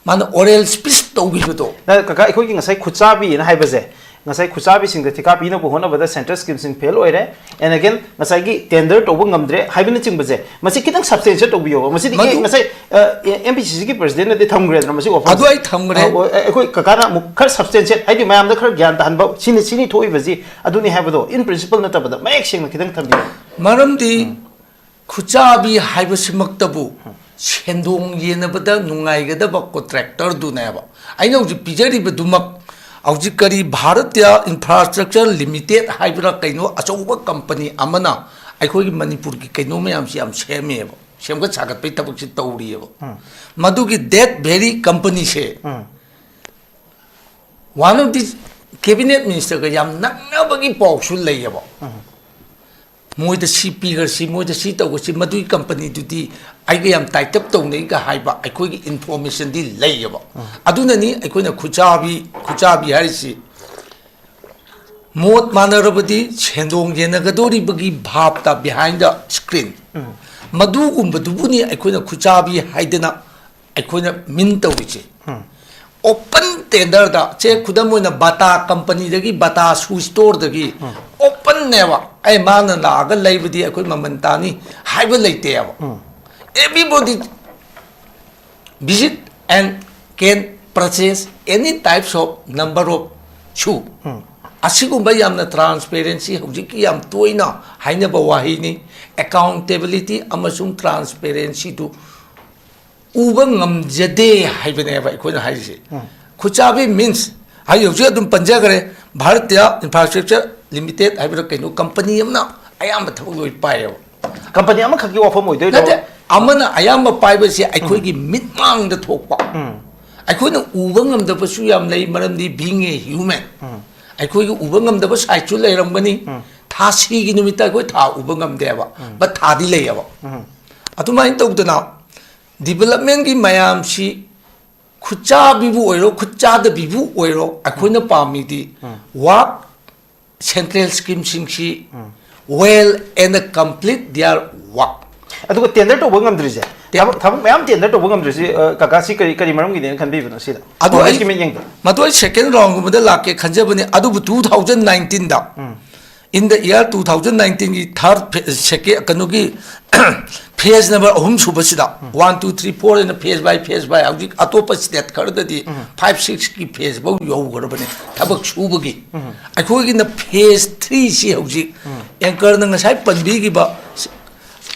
ꯃꯥꯅ ꯑꯣꯔꯦꯜ ꯁ꯭ꯄꯤꯆ ꯇꯧꯈꯤꯕꯗꯣ꯫ ꯅ-, ꯀꯀꯥ, ꯑꯩꯈꯣꯏꯒꯤ ꯉꯁꯥꯏ ꯈꯨꯠꯆꯥꯕꯤꯅ ꯍꯥꯏꯕꯁꯦ, ꯉꯁꯥꯏ ꯈꯨꯠꯆꯥꯕꯤꯁꯤꯡꯗ ꯊꯤꯀꯥ ꯄꯤꯅꯕ ꯍꯣꯠꯅꯕꯗ ꯁꯦꯟꯇ꯭ꯔꯦꯜ ꯁ꯭ꯀꯤꯝꯁꯤꯡ ꯐꯦꯜ ꯑꯣꯏꯔꯦ, and again ꯉꯁꯥꯏꯒꯤ ꯇꯦꯟꯗꯔ ꯇꯧꯕ ꯉꯝꯗ꯭ꯔꯦ ꯍꯥꯏꯕꯅꯆꯤꯡꯕꯁꯦ, ꯃꯁꯤ ꯈꯤꯇꯪ ꯁꯕꯁ꯭ꯇꯦꯟꯁꯤꯌꯦꯠ ꯇꯧꯕꯤꯌꯣꯕ꯫ ꯃꯁꯤꯗꯤ ꯃꯗꯨ ꯑꯦ, ꯉꯁꯥꯏ, ꯑ, ꯑꯦ, ꯑꯦꯝ ꯄꯤ ꯁꯤ ꯁꯤꯒꯤ ꯄ꯭ꯔꯁꯤꯗꯦꯟꯅꯗꯤ ꯊꯝꯈ꯭ꯔꯦꯗꯅ ꯃꯁꯤ ꯋꯥꯐꯝꯁꯦ꯫ ꯑꯗꯨ ꯑꯩ ꯊꯝꯈ꯭ꯔꯦ꯫ ꯑ, ꯑꯣ, ꯑ, ꯑꯩꯈꯣꯏ ꯀꯀꯥꯅ ꯑꯃꯨꯛ ꯈꯔ ꯁꯕꯁ꯭ꯇꯦꯟꯁꯤꯌꯦꯠ, ꯍꯥꯏꯗꯤ ꯃꯌꯥꯝꯗ ꯈꯔ ꯒ꯭ꯌꯥꯟ ꯇꯥꯍꯟꯕ, ꯁꯤꯅꯤ, ꯁꯤꯅꯤ ꯊꯣꯛꯏꯕꯁꯤ ꯑꯗꯨꯅꯤ ꯍꯥꯏꯕꯗꯣ in principle ꯅꯠꯇꯕꯗ ꯃꯌꯦꯛ ꯁꯦꯡꯅ ꯈꯤꯇꯪ ꯊꯝꯕꯤꯌꯨ꯫ ꯃꯔꯝꯗꯤ ꯎꯝ꯫ ꯈꯨꯠꯆꯥꯕꯤ ꯍꯥꯏꯕꯁꯤꯃꯛꯇꯕꯨ ꯎꯝ꯫ ꯁꯦꯟꯗꯣꯡ ꯌꯦꯟꯅꯕꯗ ꯅꯨꯡꯉꯥꯏꯒꯗꯕ ꯀꯣꯟꯇ꯭ꯔꯦꯛꯇꯔꯗꯨꯅꯦꯕ꯫ ꯑꯩꯅ ꯍꯧꯖꯤꯛ ꯄꯤꯖꯔꯤꯕꯗꯨꯃꯛ, ꯍꯧꯖꯤꯛ ꯀꯔꯤ ꯚꯥꯔꯠꯇꯤꯌꯥ ꯏꯟꯐ꯭ꯔꯥꯁ꯭ꯇ꯭ꯔꯛꯆꯔ ꯂꯤꯃꯤꯇꯦꯠ ꯍꯥꯏꯕ꯭ꯔꯥ ꯀꯩꯅꯣ, ꯑꯆꯧꯕ ꯀꯝꯄꯅꯤ ꯑꯃꯅ ꯑꯩꯈꯣꯏꯒꯤ ꯃꯅꯤꯄꯨꯔꯒꯤ ꯀꯩꯅꯣ ꯃꯌꯥꯝꯁꯤ ꯌꯥꯝ ꯁꯦꯝꯃꯦꯕ, ꯁꯦꯝꯒꯠ ꯁꯥꯒꯠꯄꯒꯤ ꯊꯕꯛꯁꯤ ꯇꯧꯔꯤꯑꯕ꯫ ꯎꯝ꯫ ꯃꯗꯨꯒꯤ that very ꯀꯝꯄꯅꯤꯁꯦ um. One of the cabinet ministerꯒ ꯌꯥꯝ ꯅꯛꯅꯕꯒꯤ ꯄꯥꯎꯁꯨ ꯂꯩꯌꯦꯕ꯫ ꯎꯝ꯫ ꯃꯣꯏꯗ ꯁꯤ ꯄꯤꯈ꯭ꯔꯁꯤ, ꯃꯣꯏꯗ ꯁꯤ ꯇꯧꯈ꯭ꯔꯁꯤ, ꯃꯗꯨꯒꯤ ꯀꯝꯄꯅꯤꯗꯨꯗꯤ ꯑꯩꯒ ꯌꯥꯝ ꯇꯥꯏꯠ ꯑꯞ ꯇꯧꯅꯩꯒ ꯍꯥꯏꯕ ꯑꯩꯈꯣꯏꯒꯤ ꯏꯟꯐꯣꯔꯃꯦꯁꯟꯗꯤ ꯂꯩꯌꯦꯕ꯫ ꯎꯝ꯫ ꯑꯗꯨꯅꯅꯤ ꯑꯩꯈꯣꯏꯅ ꯈꯨꯠꯆꯥꯕꯤ, ꯈꯨꯠꯆꯥꯕꯤ ꯍꯥꯏꯔꯤꯁꯤ꯫ ꯃꯣꯠ ꯃꯥꯟꯅꯔꯕꯗꯤ ꯁꯦꯟꯗꯣꯡ ꯌꯦꯟꯅꯒꯗꯧꯔꯤꯕꯒꯤ ꯚꯥꯞꯇ, behind the screen, ꯎꯝ꯫ ꯃꯗꯨꯒꯨꯝꯕꯗꯨꯕꯨꯅꯤ ꯑꯩꯈꯣꯏꯅ ꯈꯨꯠꯆꯥꯕꯤ ꯍꯥꯏꯗꯅ ꯑꯩꯈꯣꯏꯅ ꯃꯤꯟ ꯇꯧꯔꯤꯁꯦ꯫ ꯎꯝ꯫ ꯑꯣꯄꯟ ꯇꯦꯟꯗꯔꯗ, ꯁꯦ, ꯈꯨꯗꯝ ꯑꯣꯏꯅ ꯕꯥꯇꯥ ꯀꯝꯄꯅꯤꯗꯒꯤ ꯕꯥꯇꯥ ꯁꯨ ꯁ꯭ꯇꯣꯔꯗꯒꯤ ꯎꯝ꯫ ꯑꯣꯄꯟꯅꯦꯕ, ꯑꯩ ꯃꯥꯅ ꯂꯥꯛꯑꯒ ꯂꯩꯕꯗꯤ ꯑꯩꯈꯣꯏ ꯃꯃꯜ ꯇꯥꯅꯤ ꯍꯥꯏꯕ ꯂꯩꯇꯦꯕ꯫ ꯎꯝ꯫ Everybody visit and can purchase any types of number of shoe꯫ ꯎꯝ꯫ ꯑꯁꯤꯒꯨꯝꯕ ꯌꯥꯝꯅ transparency, ꯍꯧꯖꯤꯛꯀꯤ ꯌꯥꯝ ꯇꯣꯏꯅ ꯍꯥꯏꯅꯕ ꯋꯥꯍꯩꯅꯤ, accountability ꯑꯃꯁꯨꯡ transparencyꯗꯨ ꯎꯕ ꯉꯝꯖꯗꯦ ꯍꯥꯏꯕꯅꯦꯕ ꯑꯩꯈꯣꯏꯅ ꯍꯥꯏꯔꯤꯁꯦ꯫ ꯈꯨꯠꯆꯥꯕꯤ means, ꯍꯥꯏꯗꯤ ꯍꯧꯖꯤꯛ ꯑꯗꯨꯝ ꯄꯟꯖꯈ꯭ꯔꯦ, ꯚꯥꯔꯠꯇꯤꯌꯥ ꯏꯟꯐ꯭ꯔꯥꯁ꯭ꯇ꯭ꯔꯛꯆꯔ ꯂꯤꯃꯤꯇꯦꯠ ꯍꯥꯏꯕ꯭ꯔꯥ ꯀꯩꯅꯣ, ꯀꯝꯄꯅꯤ ꯑꯃꯅ ꯑꯌꯥꯝꯕ ꯊꯕꯛ ꯂꯣꯏ ꯄꯥꯏꯌꯦꯕ꯫ ꯀꯝꯄꯅꯤ ꯑꯃꯈꯛꯀꯤ ꯋꯥꯐꯝ ꯑꯣꯏꯗꯣꯏꯔꯣ? ꯅꯠꯇꯦ, ꯑꯃꯅ ꯑꯌꯥꯝꯕ ꯄꯥꯏꯕꯁꯦ ꯑꯩꯈꯣꯏꯒꯤ ꯃꯤꯠꯃꯥꯡꯗ ꯊꯣꯛꯄ꯫ ꯑꯩꯈꯣꯏꯅ ꯎꯕ ꯉꯝꯗꯕꯁꯨ ꯌꯥꯝ ꯂꯩ, ꯃꯔꯝꯗꯤ being a human, ꯑꯩꯈꯣꯏꯒꯤ ꯎꯕ ꯉꯝꯗꯕ sideꯁꯨ ꯂꯩꯔꯝꯒꯅꯤ꯫ ꯊꯥꯁꯤꯒꯤ ꯅꯨꯃꯤꯠꯇ ꯑꯩꯈꯣꯏ ꯊꯥ ꯎꯕ ꯉꯝꯗꯦꯕ, but ꯊꯥꯗꯤ ꯂꯩꯌꯦꯕ꯫ ꯑꯗꯨꯃꯥꯏꯅ ꯇꯧꯗꯅ developmentꯀꯤ ꯃꯌꯥꯝꯁꯤ ꯈꯨꯠꯆꯥꯕꯤꯕꯨ ꯑꯣꯏꯔꯣ, ꯈꯨꯠꯆꯥꯗꯕꯤꯕꯨ ꯑꯣꯏꯔꯣ, ꯑꯩꯈꯣꯏꯅ ꯄꯥꯝꯃꯤꯗꯤ work, central schemeꯁꯤꯡꯁꯤ well and complete their work꯫ ꯑꯗꯨꯒ tender ꯇꯧꯕ ꯉꯝꯗ꯭ꯔꯤꯁꯦ, ꯊꯕꯛ ꯊꯕꯛ ꯃꯌꯥꯝ tender ꯇꯧꯕ ꯉꯝꯗ꯭ꯔꯤꯁꯤ, ꯑ, ꯀꯀꯥ, ꯁꯤ ꯀꯔꯤ ꯀꯔꯤ ꯃꯔꯝꯒꯤꯅꯦꯅ ꯈꯟꯕꯤꯕꯅꯣ ꯁꯤꯗ? ꯑꯗꯨ ꯑꯩ, ꯀꯃꯤꯠꯃꯦꯟ ꯌꯦꯡꯕ ꯃꯗꯨ ꯑꯩ second roundꯒꯨꯝꯕꯗ ꯂꯥꯛꯀꯦ ꯈꯟꯖꯕꯅꯤ, ꯑꯗꯨꯕꯨ two thousand nineteenꯗ, in the year two thousand nineteenꯒꯤ third phase, second, ꯀꯩꯅꯣꯒꯤ phase number ꯑꯍꯨꯝ ꯁꯨꯕꯁꯤꯗ, one, two, three, four ꯍꯥꯏꯅ phase by phase by ꯍꯧꯖꯤꯛ ꯑꯇꯣꯞꯄ state ꯈꯔꯗꯗꯤ five, sixꯀꯤ phase ꯐꯥꯎ ꯌꯧꯈ꯭ꯔꯕꯅꯤ ꯊꯕꯛ ꯁꯨꯕꯒꯤ꯫ ꯑꯩꯈꯣꯏꯒꯤꯅ phase threeꯁꯤ ꯍꯧꯖꯤꯛ anchorꯅ ꯉꯁꯥꯏ ꯄꯟꯕꯤꯈꯤꯕ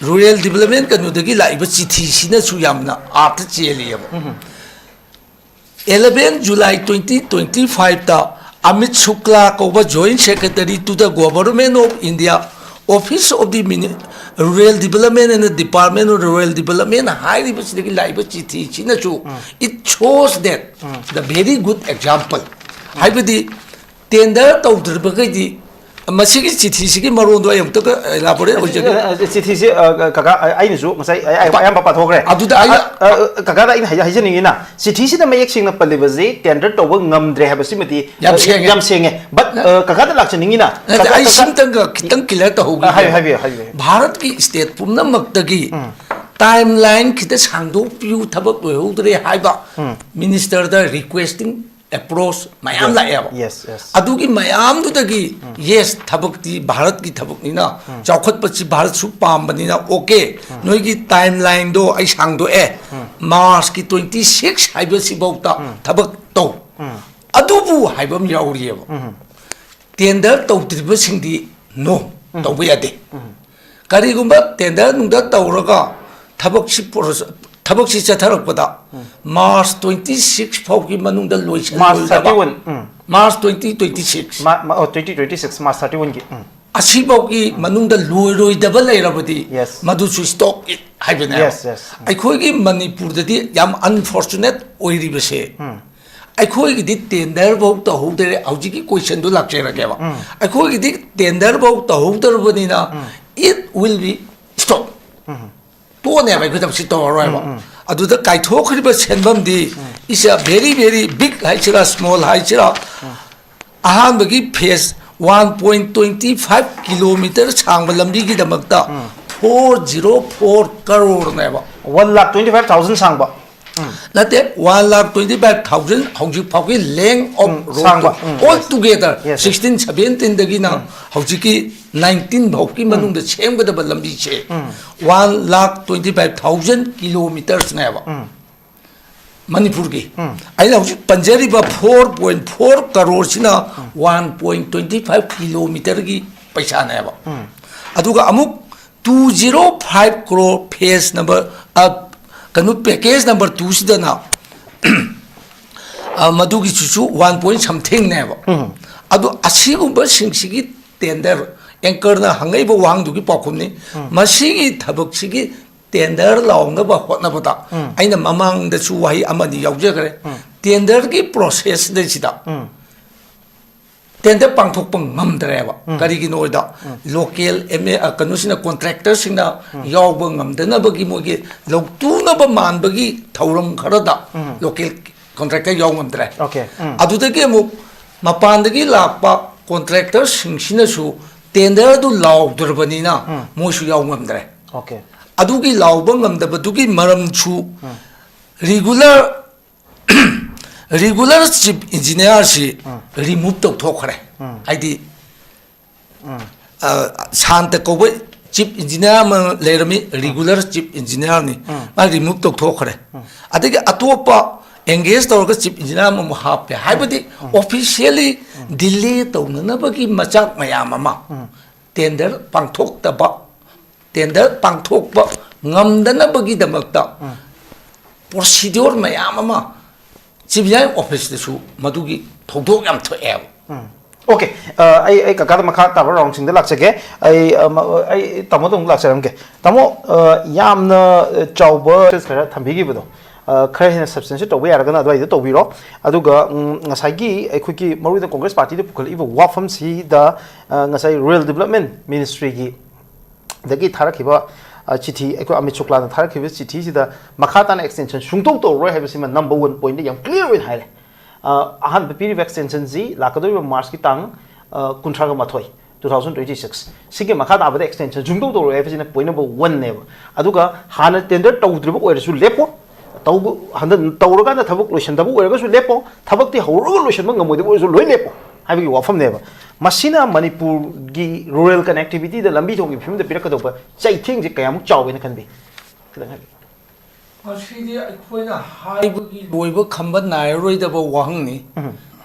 rural development ꯀꯩꯅꯣꯗꯒꯤ ꯂꯥꯛꯏꯕ ꯆꯤꯊꯤꯁꯤꯅꯁꯨ ꯌꯥꯝꯅ ꯑꯥꯔꯊ ꯆꯦꯜꯂꯤꯑꯕ꯫ Eleven July twenty twenty fiveꯇ Amit ꯁꯨꯛꯂꯥ ꯀꯧꯕ Joint Secretary to the Government of India, Office of the Mini-, Rural Development and the Department of Rural Development ꯍꯥꯏꯔꯤꯕꯁꯤꯗꯒꯤ ꯂꯥꯛꯏꯕ ꯆꯤꯊꯤꯁꯤꯅꯁꯨ it shows that the very good example, ꯍꯥꯏꯕꯗꯤ tender ꯇꯧꯗ꯭ꯔꯤꯕꯈꯩꯗꯤ, ꯃꯁꯤꯒꯤ ꯆꯤꯊꯤꯁꯤꯒꯤ ꯃꯔꯣꯟꯗꯣ ꯑꯩ ꯑꯃꯨꯛꯇ elaborate ꯑꯣꯏꯖꯒꯦ꯫ ꯆꯤꯊꯤꯁꯤ, ꯑ, ꯀꯀꯥ, ꯑ, ꯑꯩꯅꯁꯨ ꯉꯁꯥꯏ ꯑꯌꯥꯝꯕ ꯄꯥꯊꯣꯛꯈ꯭ꯔꯦ꯫ ꯑꯗꯨꯗ ꯑꯩꯅ ꯑ, ꯑ, ꯀꯀꯥꯗ ꯑꯩꯅ ꯍꯥꯏꯖ-, ꯍꯥꯏꯖꯅꯤꯡꯉꯤꯅ, ꯆꯤꯊꯤꯁꯤꯗ ꯃꯌꯦꯛ ꯁꯦꯡꯅ ꯄꯜꯂꯤꯕꯁꯤ tender ꯇꯧꯕ ꯉꯝꯗ꯭ꯔꯦ ꯍꯥꯏꯕꯁꯤꯃꯗꯤ, ꯌꯥꯝ ꯑ, ꯁꯦꯡꯉꯦ꯫ ꯌꯥꯝ ꯁꯦꯡꯉꯦ꯫ But, ꯑ, ꯀꯀꯥꯗ ꯂꯥꯛꯆꯅꯤꯡꯉꯤꯅ, ꯅꯠꯇꯦ, ꯀꯀꯥ-, ꯑꯩ ꯀꯀꯥ-, ꯁꯤꯝꯇꯪꯒ ꯈꯤꯇꯪ clear ꯇꯧꯍꯧꯒꯦ꯫ ꯑ, ꯍꯥꯏꯕꯤꯌꯨ, ꯍꯥꯏꯕꯤꯌꯨ, ꯍꯥꯏꯕꯤꯌꯨ꯫ ꯚꯥꯔꯠꯀꯤ state ꯄꯨꯝꯅꯃꯛꯇꯒꯤ timeline ꯈꯤꯇ ꯁꯥꯡꯗꯣꯛꯄꯤꯌꯨ, ꯊꯕꯛ ꯂꯣꯏꯍꯧꯗ꯭ꯔꯦ ꯍꯥꯏꯕ ministerꯗ requesting approach ꯃꯌꯥꯝ ꯂꯥꯛꯑꯦꯕ꯫ Yes, yes. ꯑꯗꯨꯒꯤ ꯃꯌꯥꯝꯗꯨꯗꯒꯤ, yes, ꯊꯕꯛꯇꯤ ꯚꯥꯔꯠꯀꯤ ꯊꯕꯛꯅꯤꯅ, ꯆꯥꯎꯈꯠꯄꯁꯤ ꯚꯥꯔꯠꯁꯨ ꯄꯥꯝꯕꯅꯤꯅ, okay, ꯅꯣꯏꯒꯤ timelineꯗꯣ ꯑꯩ ꯁꯥꯡꯗꯣꯛꯑꯦ, Marchꯀꯤ twenty six ꯍꯥꯏꯕꯁꯤꯐꯥꯎꯗ ꯊꯕꯛ ꯇꯧ꯫ ꯑꯗꯨꯕꯨ ꯍꯥꯏꯕ ꯑꯃ ꯌꯥꯎꯔꯤꯑꯕ꯫ ꯇꯦꯟꯗꯔ ꯇꯧꯗ꯭ꯔꯤꯕꯁꯤꯡꯗꯤ ꯅꯣ, ꯇꯧꯕ ꯌꯥꯗꯦ꯫ ꯀꯔꯤꯒꯨꯝꯕ ꯇꯦꯟꯗꯔ ꯅꯨꯡꯗ ꯇꯧꯔꯒ ꯊꯕꯛꯁꯤ ꯄ꯭ꯔꯣꯁ-, ꯊꯕꯛꯁꯤ ꯆꯠꯊꯔꯛꯄꯗ ꯃꯥꯔꯆ ꯇ꯭ꯋꯦꯟꯇꯤ ꯁꯤꯛꯁ ꯐꯥꯎꯒꯤ ꯃꯅꯨꯡꯗ ꯃꯥꯔꯆ ꯂꯣꯏꯁꯤꯜꯂꯣꯏꯗꯕ, ꯊꯥꯔꯇꯤ ꯋꯥꯟ, ꯎꯝ꯫ ꯃꯥꯔꯆ ꯇ꯭ꯋꯦꯟꯇꯤ ꯇ꯭ꯋꯦꯟꯇꯤ ꯁꯤꯛꯁ, ꯃꯥ-, ꯃꯥ-, ꯑꯣ, twenty twenty six, March thirty ꯋꯥꯟꯒꯤ, ꯎꯝ꯫ ꯑꯁꯤꯐꯥꯎꯒꯤ ꯃꯅꯨꯡꯗ ꯂꯣꯏꯔꯣꯏꯗꯕ ꯂꯩꯔꯕꯗꯤ, Yes. ꯃꯗꯨꯁꯨ stop it ꯍꯥꯏꯕꯅꯦꯕ꯫ Yes, yes. ꯎꯝ꯫ ꯑꯩꯈꯣꯏꯒꯤ ꯃꯅꯤꯄꯨꯔꯗꯗꯤ ꯌꯥꯝ unfortunate ꯑꯣꯏꯔꯤꯕꯁꯦ, ꯎꯝ꯫ ꯑꯩꯈꯣꯏꯒꯤꯗꯤ ꯇꯦꯟꯗꯔꯐꯥꯎ ꯇꯧꯍꯧꯗꯔꯦ꯫ ꯍꯧꯖꯤꯛꯀꯤ ꯀꯣꯏꯁꯟꯗꯨ ꯂꯥꯛꯆꯔꯒꯦꯕ꯫ ꯎꯝ꯫ ꯑꯩꯈꯣꯏꯒꯤꯗꯤ ꯇꯦꯟꯗꯔꯐꯥꯎ ꯇꯧꯍꯧꯗ꯭ꯔꯕꯅꯤꯅ, ꯎꯝ꯫ It will be stop꯫ ꯎꯝ꯫ ꯇꯣꯛꯑꯅꯦꯕ, ꯑꯩꯈꯣꯏ ꯊꯕꯛꯁꯤ ꯇꯧꯔꯔꯣꯏꯕ꯫ ꯎꯝ, ꯎꯝ꯫ ꯑꯗꯨꯗ ꯀꯥꯏꯊꯣꯛꯈ꯭ꯔꯤꯕ ꯁꯦꯟꯐꯝꯗꯤ, ꯎꯝ꯫ Is a very, very big ꯍꯥꯏꯁꯤꯔꯥ, small ꯍꯥꯏꯁꯤꯔꯥ, ꯎꯝ꯫ ꯑꯍꯥꯟꯕꯒꯤ phase one point twenty five kilometer ꯁꯥꯡꯕ ꯂꯝꯕꯤꯒꯤꯗꯃꯛꯇ ꯎꯝ꯫ Four zero four crore ꯅꯦꯕ꯫ One lakh twenty five thousand ꯁꯥꯡꯕ꯫ ꯎꯝ꯫ ꯅꯠꯇꯦ, one lakh twenty five thousand ꯍꯧꯖꯤꯛ ꯐꯥꯎꯒꯤ length of ꯎꯝ, road ꯁꯥꯡꯕ꯫ ꯇꯨ, ꯎꯝ, all yes. Together, Yes, yes. Sixteen seventeen ꯗꯒꯤꯅ ꯎꯝ꯫ ꯍꯧꯖꯤꯛꯀꯤ nineteen ꯐꯥꯎꯒꯤ ꯎꯝ꯫ ꯃꯅꯨꯡꯗ ꯁꯦꯝꯒꯗꯕ ꯂꯝꯕꯤꯁꯦ ꯎꯝ꯫ One lakh twenty five thousand kilometers ꯅꯦꯕ꯫ ꯎꯝ꯫ ꯃꯅꯤꯄꯨꯔꯒꯤ꯫ ꯎꯝ꯫ ꯑꯩꯅ ꯍꯧꯖꯤꯛ ꯄꯟꯖꯔꯤꯕ four point four crore ꯁꯤꯅ ꯎꯝ꯫ One point twenty five kilometer ꯒꯤ ꯄꯩꯁꯥꯅꯦꯕ꯫ ꯎꯝ꯫ ꯑꯗꯨꯒ ꯑꯃꯨꯛ two zero five crore phase number, ꯑ, ꯀꯩꯅꯣ, package number two ꯁꯤꯗꯅ, ꯑ, ꯃꯗꯨꯒꯤꯁꯤꯁꯨ one point something ꯅꯦꯕ꯫ ꯎꯝ꯫ ꯑꯗꯣ ꯑꯁꯤꯒꯨꯝꯕꯁꯤꯡꯁꯤꯒꯤ tender, anchor ꯅ ꯍꯪꯉꯛꯏꯕ ꯋꯥꯍꯪꯗꯨꯒꯤ ꯄꯥꯎꯈꯨꯝꯅꯤ꯫ ꯎꯝ꯫ ꯃꯁꯤꯒꯤ ꯊꯕꯛꯁꯤꯒꯤ tender ꯂꯥꯎꯅꯕ ꯍꯣꯠꯅꯕꯗ ꯎꯝ꯫ ꯑꯩꯅ ꯃꯃꯥꯡꯗꯁꯨ ꯋꯥꯍꯩ ꯑꯃꯅꯤ ꯌꯥꯎꯖꯈ꯭ꯔꯦ꯫ ꯎꯝ꯫ Tender ꯒꯤ process ꯁꯤꯗꯩꯁꯤꯗ ꯎꯝ꯫ Tender ꯄꯥꯡꯊꯣꯛꯄ ꯉꯝꯗ꯭ꯔꯦꯕ꯫ ꯎꯝ꯫ ꯀꯔꯤꯒꯤꯅꯣ ꯍꯥꯏꯗ, ꯎꯝ꯫ Local M A, ꯑ, ꯀꯩꯅꯣꯁꯤꯡꯅ, contractor ꯁꯤꯡꯅ ꯎꯝ꯫ ꯌꯥꯎꯕ ꯉꯝꯗꯅꯕꯒꯤ, ꯃꯣꯏꯒꯤ ꯂꯧꯇꯨꯅꯕ ꯃꯥꯟꯕꯒꯤ ꯊꯧꯔꯝ ꯈꯔꯗ ꯎꯝ꯫ Local contractor ꯌꯥꯎ ꯉꯝꯗ꯭ꯔꯦ꯫ Okay. ꯎꯝ꯫ ꯑꯗꯨꯗꯒꯤ ꯑꯃꯨꯛ ꯃꯄꯥꯟꯗꯒꯤ ꯂꯥꯛꯄ contractor ꯁꯤꯡꯁꯤꯅꯁꯨ tender ꯗꯨ ꯂꯥꯎꯗ꯭ꯔꯕꯅꯤꯅ ꯎꯝ꯫ ꯃꯣꯏꯁꯨ ꯌꯥꯎ ꯉꯝꯗ꯭ꯔꯦ꯫ Okay. ꯑꯗꯨꯒꯤ ꯂꯥꯎꯕ ꯉꯝꯗꯕꯗꯨꯒꯤ ꯃꯔꯝꯁꯨ ꯎꯝ꯫ Regular, regular chief engineer ꯁꯤ ꯎꯝ꯫ Remove ꯇꯧꯊꯣꯛꯈ꯭ꯔꯦ꯫ ꯎꯝ꯫ ꯍꯥꯏꯗꯤ, ꯎꯝ꯫ ꯑ, ꯁꯥꯟꯇ ꯀꯧꯕ chief engineer ꯑꯃ ꯂꯩꯔꯝꯃꯤ, ꯎꯝ꯫ Regular chief engineer ꯅꯤ꯫ ꯎꯝ꯫ ꯃꯥ remove ꯇꯧꯊꯣꯛꯈ꯭ꯔꯦ꯫ ꯎꯝ꯫ ꯑꯗꯒꯤ ꯑꯇꯣꯞꯄ ꯑꯦꯡꯒꯦꯖ ꯇꯧꯔꯒ ꯆꯤꯐ ꯏꯟꯖꯤꯅꯤꯌꯥꯔ ꯑꯃꯃꯨꯛ ꯍꯥꯞꯄꯦ꯫ ꯍꯥꯏꯕꯗꯤ ꯑꯣꯐꯤꯁꯤꯌꯦꯜꯂꯤ ꯗꯤꯂꯦ ꯇꯧꯅꯅꯕꯒꯤ ꯃꯆꯥꯛ ꯃꯌꯥꯝ ꯑꯃ, ꯇꯦꯟꯗꯔ ꯄꯥꯡꯊꯣꯛꯇꯕ, ꯇꯦꯟꯗꯔ ꯄꯥꯡꯊꯣꯛꯄ ꯉꯝꯗꯅꯕꯒꯤꯗꯃꯛꯇ ꯄ꯭ꯔꯣꯁꯤꯗ꯭ꯌꯣꯔ ꯃꯌꯥꯝ ꯑꯃ ꯆꯤꯐ ꯏꯟꯖꯤꯅꯤꯌꯥꯔ ꯑꯣꯐꯤꯁꯇꯁꯨ ꯃꯗꯨꯒꯤ ꯊꯧꯗꯣꯛ ꯌꯥꯝ ꯊꯣꯛꯑꯦꯕ꯫ ꯑꯣꯀꯦ꯫ ꯑꯩ ꯑꯩ ꯀꯀꯥꯗ ꯃꯈꯥ ꯇꯥꯕ ꯔꯥꯎꯟꯁꯤꯡꯗ ꯂꯥꯛꯆꯒꯦ꯫ ꯑꯩ ꯑ, ꯃ- ꯑꯩ ꯇꯥꯃꯣꯗ ꯑꯃꯨꯛ ꯂꯥꯛꯆꯔꯝꯒꯦ꯫ ꯇꯥꯃꯣ, ꯑ, ꯌꯥꯝꯅ ꯑ, ꯆꯥꯎꯕ ꯈꯔ ꯊꯝꯕꯤꯈꯤꯕꯗꯣ, ꯑ, ꯈꯔ ꯍꯦꯟꯅ ꯁꯕꯁꯇꯦꯟꯁꯤꯌꯦꯠ ꯇꯧꯕ ꯌꯥꯔꯒꯅ ꯑꯗꯨꯋꯥꯏꯗ ꯇꯧꯕꯤꯔꯣ꯫ ꯑꯗꯨꯒ ꯎꯝ, ꯉꯁꯥꯏꯒꯤ ꯑꯩꯈꯣꯏꯒꯤ ꯃꯔꯨꯑꯣꯏꯅ ꯀꯣꯡꯒ꯭ꯔꯦꯁ ꯄꯥꯔꯇꯤꯗ ꯄꯨꯈꯠꯂꯛꯏꯕ ꯋꯥꯐꯝꯁꯤꯗ, ꯑ, ꯉꯁꯥꯏ ꯔꯨꯔꯦꯜ ꯗꯤꯕꯂꯞꯃꯦꯟ ꯃꯤꯅꯤꯁꯇ꯭ꯔꯤꯒꯤ ꯗꯒꯤ ꯊꯥꯔꯛꯈꯤꯕ, ꯑ, ꯆꯤꯊꯤ, ꯑꯩꯈꯣꯏ ꯑꯃꯤꯠ ꯁꯨꯛꯂꯥꯅ ꯊꯥꯔꯛꯈꯤꯕ ꯆꯤꯊꯤꯁꯤꯗ ꯃꯈꯥ ꯇꯥꯅ ꯑꯦꯛꯁꯇꯦꯟꯁꯟ ꯁꯨꯡꯇꯧ ꯇꯧꯔꯔꯣꯏ ꯍꯥꯏꯕꯁꯤꯃ ꯅꯝꯕꯔ ꯋꯥꯟ ꯄꯣꯏꯟꯗ ꯌꯥꯝ ꯀ꯭ꯂꯤꯌꯥꯔ ꯑꯣꯏꯅ ꯍꯥꯏꯔꯦ꯫ ꯑ, ꯑꯍꯥꯟꯕ ꯄꯤꯔꯤꯕ ꯑꯦꯛꯁꯇꯦꯟꯁꯟꯁꯤ ꯂꯥꯛꯀꯗꯧꯔꯤꯕ ꯃꯥꯔꯆꯀꯤ ꯇꯥꯡ, ꯑ, ꯀꯨꯟꯊ꯭ꯔꯥꯒ ꯃꯥꯊꯣꯏ, two thousand twenty six, ꯁꯤꯒꯤ ꯃꯈꯥ ꯇꯥꯕꯗ ꯑꯦꯛꯁꯇꯦꯟꯁꯟ ꯁꯨꯡꯇꯧ ꯇꯧꯔꯣꯏ ꯍꯥꯏꯕꯁꯤꯅ ꯄꯣꯏꯟ ꯅꯝꯕꯔ ꯋꯥꯟꯅꯦꯕ꯫ ꯑꯗꯨꯒ ꯍꯥꯟꯅ ꯇꯦꯟꯗꯔ ꯇꯧꯗ꯭ꯔꯤꯕ ꯑꯣꯏꯔꯁꯨ ꯂꯦꯞꯄꯣ, ꯇꯧꯕ ꯍꯟꯗꯛ ꯇꯧꯔꯀꯥꯟꯗ ꯊꯕꯛ ꯂꯣꯏꯁꯤꯟꯗꯕ ꯑꯣꯏꯔꯒꯁꯨ ꯂꯦꯞꯄꯣ, ꯊꯕꯛꯇꯤ ꯍꯧꯔꯒ ꯂꯣꯏꯁꯤꯟꯕ ꯉꯝꯃꯣꯏꯗꯕ ꯑꯣꯏꯔꯁꯨ ꯂꯣꯏ ꯂꯦꯞꯄꯣ ꯍꯥꯏꯕꯒꯤ ꯋꯥꯐꯝꯅꯦꯕ꯫ ꯃꯁꯤꯅ ꯃꯅꯤꯄꯨꯔꯒꯤ ꯔꯨꯔꯦꯜ ꯀꯅꯦꯛꯇꯤꯕꯤꯇꯤꯗ, ꯂꯝꯕꯤ ꯊꯣꯡꯒꯤ ꯐꯤꯕꯝꯗ ꯄꯤꯔꯛꯀꯗꯧꯕ ꯆꯩꯊꯦꯡꯁꯦ ꯀꯌꯥꯃꯨꯛ ꯆꯥꯎꯒꯦꯅ ꯈꯟꯕꯤ? ꯈꯤꯇꯪ ꯍꯥꯏꯕꯤꯌꯨ꯫ ꯃꯁꯤꯗꯤ ꯑꯩꯈꯣꯏꯅ ꯍꯥꯏꯕꯒꯤ ꯂꯣꯏꯕ ꯈꯝꯕ ꯅꯥꯏꯔꯔꯣꯏꯗꯕ ꯋꯥꯍꯪꯅꯤ꯫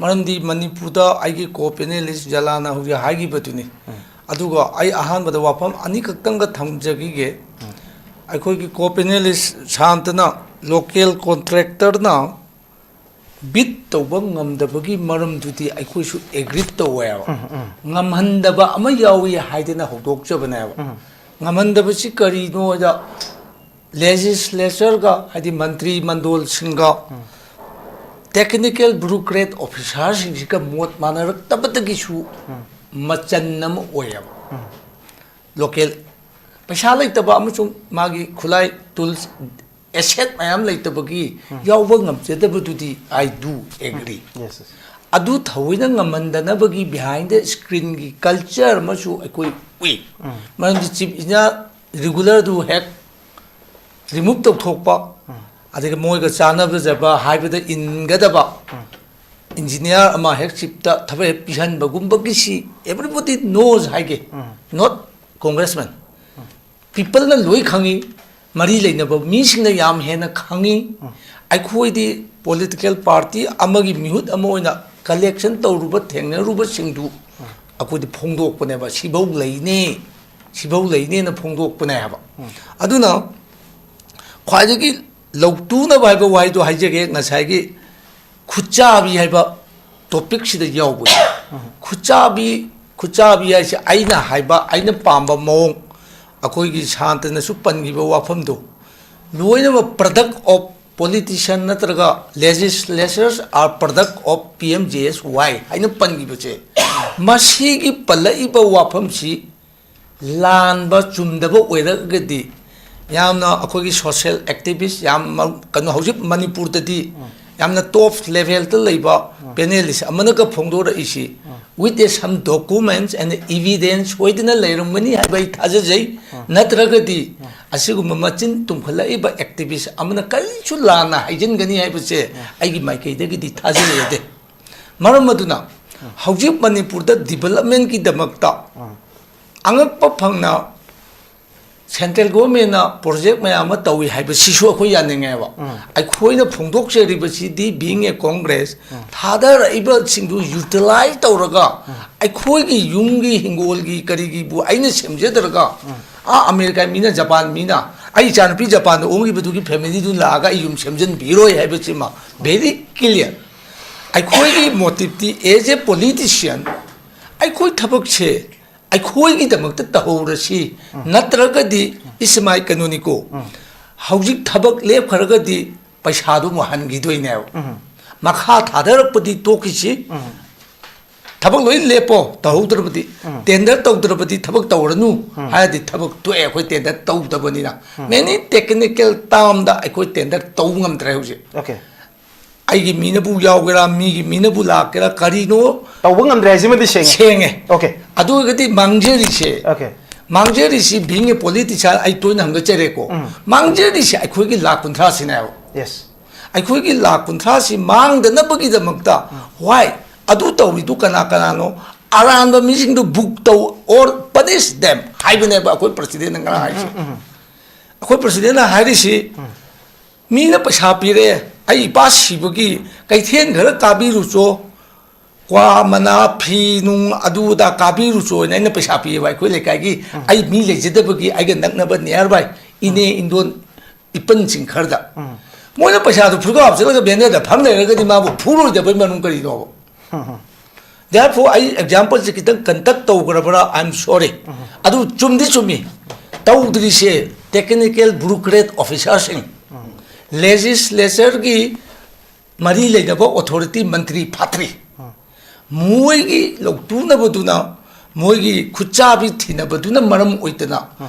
ꯃꯔꯝꯗꯤ ꯃꯅꯤꯄꯨꯔꯗ ꯑꯩꯒꯤ ꯀꯣ ꯄꯦꯅꯦꯂꯤꯁ ꯖꯂꯥꯅ ꯍꯧꯖꯤꯛ ꯍꯥꯏꯈꯤꯕꯗꯨꯅꯤ꯫ ꯑꯗꯨꯒ ꯑꯩ ꯑꯍꯥꯟꯕꯗ ꯋꯥꯐꯝ ꯑꯅꯤꯈꯛꯇꯪꯒ ꯊꯝꯖꯈꯤꯒꯦ꯫ ꯑꯩꯈꯣꯏꯒꯤ ꯀꯣ ꯄꯦꯅꯦꯂꯤꯁ ꯁꯥꯟꯇꯅ ꯂꯣꯀꯦꯜ ꯀꯣꯟꯇ꯭ꯔꯦꯛꯇꯔꯅ ꯕꯤꯠ ꯇꯧꯕ ꯉꯝꯗꯕꯒꯤ ꯃꯔꯝꯗꯨꯗꯤ ꯑꯩꯈꯣꯏꯁꯨ ꯑꯦꯒ꯭ꯔꯤ ꯇꯧꯋꯦꯕ꯫ ꯉꯝꯍꯟꯗꯕ ꯑꯃ ꯌꯥꯎꯏ ꯍꯥꯏꯗꯅ ꯍꯧꯗꯣꯛꯆꯕꯅꯦꯕ꯫ ꯉꯝꯍꯟꯗꯕꯁꯤ ꯀꯔꯤꯅꯣꯗ, ꯂꯦꯖꯤꯁꯂꯦꯆꯔꯒ, ꯍꯥꯏꯗꯤ ꯃꯟꯇ꯭ꯔꯤ ꯃꯟꯗꯣꯜꯁꯤꯡꯒ, ꯇꯦꯛꯅꯤꯀꯦꯜ ꯕ꯭ꯌꯨꯔꯣꯀ꯭ꯔꯦꯠ ꯑꯣꯐꯤꯁꯥꯔꯁꯤꯡꯁꯤꯒ ꯃꯣꯠ ꯃꯥꯟꯅꯔꯛꯇꯕꯗꯒꯤꯁꯨ ꯃꯆꯟ ꯑꯃ ꯑꯣꯏꯌꯦꯕ꯫ ꯂꯣꯀꯦꯜ ꯄꯩꯁꯥ ꯂꯩꯇꯕ ꯑꯃꯁꯨꯡ ꯃꯥꯒꯤ ꯈꯨꯠꯂꯥꯏ, ꯇꯨꯜꯁ, ꯑꯦꯁꯦꯠ ꯃꯌꯥꯝ ꯂꯩꯇꯕꯒꯤ ꯌꯥꯎꯕ ꯉꯝꯖꯗꯕꯗꯨꯗꯤ I do agree꯫ Yes, yes. ꯑꯗꯨ ꯊꯑꯣꯏꯅ ꯉꯝꯍꯟꯗꯅꯕꯒꯤ ꯕꯤꯍꯥꯏꯟ ꯗ ꯁ꯭ꯀ꯭ꯔꯤꯟꯒꯤ ꯀꯜꯆꯔ ꯑꯃꯁꯨ ꯑꯩꯈꯣꯏ ꯎꯏ꯫ ꯃꯔꯝꯗꯤ ꯆꯤꯐ ꯏꯟꯖꯤꯅꯤꯌꯥꯔ ꯔꯤꯒꯨꯂꯔꯗꯨ ꯍꯦꯛ ꯔꯤꯃꯨꯚ ꯇꯧꯊꯣꯛꯄ, ꯑꯗꯒꯤ ꯃꯣꯏꯒ ꯆꯥꯟꯅꯕꯖꯕ ꯍꯥꯏꯕꯗ ꯏꯟꯒꯗꯕ ꯏꯟꯖꯤꯅꯤꯌꯥꯔ ꯑꯃ ꯍꯦꯛ ꯆꯤꯐꯇ ꯊꯕꯛ ꯍꯦꯛ ꯄꯤꯍꯟꯕꯒꯨꯝꯕꯒꯤꯁꯤ everybody knows ꯍꯥꯏꯒꯦ, not congressman꯫ ꯄꯤꯄꯜꯅ ꯂꯣꯏ ꯈꯪꯉꯤ, ꯃꯔꯤ ꯂꯩꯅꯕ ꯃꯤꯁꯤꯡꯅ ꯌꯥꯝ ꯍꯦꯟꯅ ꯈꯪꯉꯤ꯫ ꯑꯩꯈꯣꯏꯗꯤ ꯄꯣꯂꯤꯇꯤꯀꯦꯜ ꯄꯥꯔꯇꯤ ꯑꯃꯒꯤ ꯃꯤꯍꯨꯠ ꯑꯃ ꯑꯣꯏꯅ ꯀꯂꯦꯛꯁꯟ ꯇꯧꯔꯨꯕ, ꯊꯦꯡꯅꯔꯨꯕꯁꯤꯡꯗꯨ ꯑꯩꯈꯣꯏꯗꯤ ꯐꯣꯡꯗꯣꯛꯄꯅꯦꯕ, ꯁꯤꯐꯧ ꯂꯩꯅꯤ, ꯁꯤꯐꯧ ꯂꯩꯅꯦꯅ ꯐꯣꯡꯗꯣꯛꯄꯅꯦ ꯍꯥꯏꯕ꯫ ꯑꯗꯨꯅ ꯈ꯭ꯋꯥꯏꯗꯒꯤ ꯂꯧꯇꯨꯅꯕ ꯍꯥꯏꯕ ꯋꯥꯍꯩꯗꯣ ꯍꯥꯏꯖꯒꯦ, ꯉꯁꯥꯏꯒꯤ ꯈꯨꯠꯆꯥꯕꯤ ꯍꯥꯏꯕ ꯇꯣꯄꯤꯛꯁꯤꯗ ꯌꯥꯎꯕꯅꯤ꯫ ꯈꯨꯠꯆꯥꯕꯤ, ꯈꯨꯠꯆꯥꯕꯤ ꯍꯥꯏꯁꯦ ꯑꯩꯅ ꯍꯥꯏꯕ, ꯑꯩꯅ ꯄꯥꯝꯕ ꯃꯑꯣꯡ, ꯑꯩꯈꯣꯏꯒꯤ ꯁꯥꯟꯇꯅꯁꯨ ꯄꯟꯈꯤꯕ ꯋꯥꯐꯝꯗꯣ, ꯂꯣꯏꯅꯃꯛ product of politician ꯅꯠꯇ꯭ꯔꯒ legislatures are product of P M G S Y ꯍꯥꯏꯅ ꯄꯟꯈꯤꯕꯁꯦ, ꯃꯁꯤꯒꯤ ꯄꯜꯂꯛꯏꯕ ꯋꯥꯐꯝꯁꯤ ꯂꯥꯟꯕ, ꯆꯨꯝꯗꯕ ꯑꯣꯏꯔꯒꯗꯤ, ꯌꯥꯝꯅ ꯑꯩꯈꯣꯏꯒꯤ social activist, ꯌꯥꯝ ꯃ-, ꯀꯩꯅꯣ, ꯍꯧꯖꯤꯛ ꯃꯅꯤꯄꯨꯔꯗꯗꯤ ꯌꯥꯝꯅ top level ꯗ ꯂꯩꯕ panelist ꯑꯃꯅꯒ ꯐꯣꯡꯗꯣꯔꯛꯏꯁꯤ, with a some documents and evidence ꯁꯣꯏꯗꯅ ꯂꯩꯔꯝꯒꯅꯤ ꯍꯥꯏꯕ ꯑꯩ ꯊꯥꯖꯖꯩ꯫ ꯅꯠꯇ꯭ꯔꯒꯗꯤ ꯑꯁꯤꯒꯨꯝꯕ ꯃꯆꯤꯟ ꯇꯨꯝꯈꯠꯂꯛꯏꯕ activist ꯑꯃꯅ ꯀꯔꯤꯁꯨ ꯂꯥꯟꯅ ꯍꯥꯏꯖꯤꯟꯒꯅꯤ ꯍꯥꯏꯕꯁꯦ ꯑꯩꯒꯤ ꯃꯥꯏꯀꯩꯗꯒꯤꯗꯤ ꯊꯥꯖꯖꯗꯦ꯫ ꯃꯔꯝ ꯑꯗꯨꯅ ꯍꯧꯖꯤꯛ ꯃꯅꯤꯄꯨꯔꯗ development ꯀꯤꯗꯃꯛꯇ ꯑꯉꯛꯄ ꯐꯪꯅ central government ꯅ project ꯃꯌꯥꯝ ꯑꯃ ꯇꯧꯏ ꯍꯥꯏꯕꯁꯤꯁꯨ ꯑꯩꯈꯣꯏ ꯌꯥꯅꯤꯡꯉꯦꯕ꯫ ꯑꯩꯈꯣꯏꯅ ꯐꯣꯡꯗꯣꯛꯆꯔꯤꯕꯁꯤꯗꯤ, being a Congress, ꯊꯥꯗꯔꯛꯏꯕꯁꯤꯡꯗꯨ utilize ꯇꯧꯔꯒ, ꯑꯩꯈꯣꯏꯒꯤ ꯌꯨꯝꯒꯤ ꯍꯤꯡꯒꯣꯜꯒꯤ ꯀꯔꯤꯒꯤꯕꯨ ꯑꯩꯅ ꯁꯦꯝꯖꯗ꯭ꯔꯒ, ꯑꯥ, ꯑꯃꯦꯔꯤꯀꯥ ꯃꯤꯅ, ꯖꯄꯥꯟ ꯃꯤꯅ, ꯑꯩ ꯏꯆꯥꯅꯨꯄꯤ ꯖꯄꯥꯟꯗ ꯑꯣꯡꯈꯤꯕꯗꯨꯒꯤ family ꯗꯨ ꯂꯥꯛꯑꯒ ꯑꯩ ꯌꯨꯝ ꯁꯦꯝꯖꯤꯟꯕꯤꯔꯣꯏ ꯍꯥꯏꯕꯁꯤꯃ very clear꯫ ꯑꯩꯈꯣꯏꯒꯤ motive T, as a politician, ꯑꯩꯈꯣꯏ ꯊꯕꯛꯁꯦ ꯑꯩꯈꯣꯏꯒꯤꯗꯃꯛꯇ ꯇꯧꯍꯧꯔꯁꯤ, ꯅꯠꯇ꯭ꯔꯒꯗꯤ it's my ꯀꯩꯅꯣꯅꯤꯀꯣ, ꯍꯧꯖꯤꯛ ꯊꯕꯛ ꯂꯦꯞꯈ꯭ꯔꯒꯗꯤ ꯄꯩꯁꯥꯗꯨ ꯑꯃꯨꯛ ꯍꯟꯈꯤꯗꯣꯏꯅꯦꯕ꯫ ꯃꯈꯥ ꯊꯥꯗꯔꯛꯄꯗꯤ ꯇꯣꯛꯈꯤꯁꯤ, ꯊꯕꯛ ꯂꯣꯏ ꯂꯦꯞꯄꯣ, ꯇꯧꯍꯧꯗ꯭ꯔꯕꯗꯤ, tender ꯇꯧꯗ꯭ꯔꯕꯗꯤ ꯊꯕꯛ ꯇꯧꯔꯅꯨ ꯍꯥꯏꯔꯗꯤ ꯊꯕꯛ ꯇꯣꯛꯑꯦ, ꯑꯩꯈꯣꯏ tender ꯇꯧꯗꯕꯅꯤꯅ꯫ Many technical term ꯗ ꯑꯩꯈꯣꯏ tender ꯇꯧꯕ ꯉꯝꯗ꯭ꯔꯦ ꯍꯧꯖꯤꯛ꯫ Okay. ꯑꯩꯒꯤ ꯃꯤꯅꯕꯨ ꯌꯥꯎꯒꯦꯔꯥ, ꯃꯤꯒꯤ ꯃꯤꯅꯕꯨ ꯂꯥꯛꯀꯦꯔꯥ, ꯀꯔꯤꯅꯣ, ꯇꯧꯕ ꯉꯝꯗ꯭ꯔꯦ ꯍꯥꯏꯁꯤꯃꯗꯤ ꯁꯦꯡꯉꯦ꯫ ꯁꯦꯡꯉꯦ꯫ Okay. ꯑꯗꯨ ꯑꯣꯏꯔꯒꯗꯤ ꯃꯥꯡꯖꯔꯤꯁꯦ, Okay. ꯃꯥꯡꯖꯔꯤꯁꯤ, being a politician, ꯑꯩ ꯇꯣꯏꯅ ꯍꯪꯒꯠꯆꯔꯦꯀꯣ, ꯃꯥꯡꯖꯔꯤꯁꯦ ꯑꯩꯈꯣꯏꯒꯤ ꯂꯥꯛ ꯀꯨꯟꯊ꯭ꯔꯥꯁꯤꯅꯦꯕ꯫ Yes. ꯑꯩꯈꯣꯏꯒꯤ ꯂꯥꯛ ꯀꯨꯟꯊ꯭ꯔꯥꯁꯤ ꯃꯥꯡꯗꯅꯕꯒꯤꯗꯃꯛꯇ, why? ꯑꯗꯨ ꯇꯧꯔꯤꯗꯨ ꯀꯅꯥ ꯀꯅꯥꯅꯣ? ꯑꯔꯥꯟꯕ ꯃꯤꯁꯤꯡꯗꯨ book ꯇꯧ or punish them ꯍꯥꯏꯕꯅꯦꯕ ꯑꯩꯈꯣꯏ president ꯅ ꯉꯔꯥꯡ ꯍꯥꯏꯁꯦ꯫ ꯑꯩꯈꯣꯏ president ꯅ ꯍꯥꯏꯔꯤꯁꯤ, ꯃꯤꯅ ꯄꯩꯁꯥ ꯄꯤꯔꯛꯑꯦ, ꯑꯩ ꯏꯄꯥ ꯁꯤꯕꯒꯤ ꯀꯩꯊꯦꯜ ꯈꯔ ꯀꯥꯕꯤꯔꯨꯆꯣ, ꯀ꯭ꯋꯥ ꯃꯅꯥ, ꯐꯤ ꯅꯨꯡ, ꯑꯗꯨ ꯑꯗꯥ ꯀꯥꯕꯤꯔꯨꯆꯣ ꯍꯥꯏꯅ ꯑꯩꯅ ꯄꯩꯁꯥ ꯄꯤꯌꯦꯕ꯫ ꯑꯩꯈꯣꯏ ꯂꯩꯀꯥꯏꯒꯤ, ꯎꯝ꯫ ꯑꯩ ꯃꯤ ꯂꯩꯖꯗꯕꯒꯤ, ꯑꯩꯒ ꯅꯛꯅꯕ nearby ꯏꯅꯦ, ꯎꯝ꯫ ꯏꯟꯗꯣꯟ, ꯏꯄꯟꯁꯤꯡ ꯈꯔꯗ꯫ ꯎꯝ꯫ ꯃꯣꯏꯅ ꯄꯩꯁꯥꯗꯨ ꯐꯨꯔꯒ ꯍꯥꯞꯆꯤꯜꯂꯒ ꯚꯦꯟꯗꯔꯗ ꯐꯝ ꯂꯩꯔꯒꯗꯤ ꯃꯥꯕꯨ ꯐꯨꯔꯣꯏꯗꯕꯩ ꯃꯔꯝ ꯀꯔꯤꯅꯣꯕ? ꯎꯝ꯫ Therefore, ꯑꯩ exampleꯁꯦ ꯈꯤꯇꯪ conduct ꯇꯧꯈ꯭ꯔꯕ꯭ꯔꯥ, I am sorry꯫ ꯎꯝ꯫ ꯑꯗꯨ ꯆꯨꯝꯗꯤ ꯆꯨꯝꯃꯤ꯫ ꯇꯧꯗ꯭ꯔꯤꯁꯦ technical bureaucrat officerꯁꯤꯡ, ꯎꯝ꯫ Legislatureꯒꯤ ꯃꯔꯤ ꯂꯩꯅꯕ authority ꯃꯟꯇ꯭ꯔꯤ ꯐꯥꯠꯇ꯭ꯔꯤ꯫ ꯎꯝ꯫ ꯃꯣꯏꯒꯤ ꯂꯧꯇꯨꯅꯕꯗꯨꯅ, ꯃꯣꯏꯒꯤ ꯈꯨꯠꯆꯥꯕꯤ ꯊꯤꯅꯕꯗꯨꯅ ꯃꯔꯝ ꯑꯣꯏꯗꯅ, ꯎꯝ꯫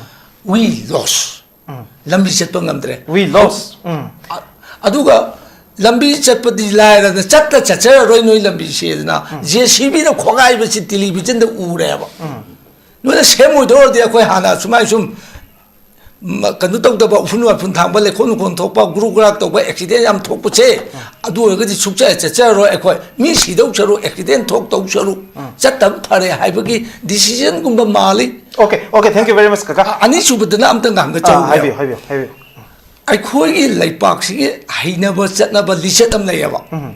We lost꯫ ꯎꯝ꯫ ꯂꯝꯕꯤ ꯆꯠꯄ ꯉꯝꯗ꯭ꯔꯦ꯫ We lost꯫ ꯎꯝ꯫ ꯑ-, ꯑꯗꯨꯒ ꯂꯝꯕꯤ ꯆꯠꯄꯗꯤ ꯂꯥꯏꯔꯗꯅ, ꯆꯠꯇ ꯆꯠꯆꯔꯔꯣꯏ ꯅꯣꯏ ꯂꯝꯕꯤꯁꯦꯗꯅ, ꯎꯝ꯫ JCBꯅ ꯈꯣꯒꯥꯏꯕꯁꯤ televisionꯗ ꯎꯔꯦꯕ꯫ ꯎꯝ꯫ ꯅꯣꯏꯅ ꯁꯦꯝꯃꯣꯏꯗꯧꯔꯗꯤ ꯑꯩꯈꯣꯏ ꯍꯥꯟꯅ ꯁꯨꯃꯥꯏ ꯁꯨꯝ ꯃ-, ꯀꯩꯅꯣ ꯇꯧꯗꯕ, ꯎꯐꯨꯟ ꯋꯥꯏꯐꯨꯟ ꯊꯥꯡꯕ, ꯂꯩꯈꯣꯝ ꯂꯨꯈꯣꯝ ꯊꯣꯛꯄ, ꯒ꯭ꯔꯨ ꯒ꯭ꯔꯥꯛ ꯇꯧꯕ, accident ꯌꯥꯝ ꯊꯣꯛꯄꯁꯦ, ꯎꯝ꯫ ꯑꯗꯨ ꯑꯣꯏꯔꯒꯗꯤ ꯁꯨꯡꯆꯠ ꯆꯠꯆꯔꯔꯣꯏ ꯑꯩꯈꯣꯏ꯫ ꯃꯤ ꯁꯤꯗꯧ ꯁꯔꯨꯛ, accident ꯊꯣꯛꯇꯧ ꯁꯔꯨꯛ, ꯎꯝ꯫ ꯆꯠꯇꯕ ꯐꯔꯦ ꯍꯥꯏꯕꯒꯤ decisionꯒꯨꯝꯕ ꯃꯥꯜꯂꯤ꯫ Okay, okay, thank you very much, ꯀꯀꯥ꯫ ꯑ-, ꯑꯅꯤꯁꯨꯕꯗꯅ ꯑꯝꯇ ꯉꯥꯡꯒ ꯑꯥ, ꯆꯧꯒꯦ꯫ ꯍꯥꯏꯕꯤꯌꯨ, ꯍꯥꯏꯕꯤꯌꯨ, ꯍꯥꯏꯕꯤꯌꯨ꯫ ꯑꯩꯈꯣꯏꯒꯤ ꯂꯩꯄꯥꯛꯁꯤꯒꯤ ꯍꯩꯅꯕ ꯆꯠꯅꯕ ꯂꯤꯆꯠ ꯑꯃ ꯂꯩꯌꯦꯕ꯫ ꯎꯝ꯫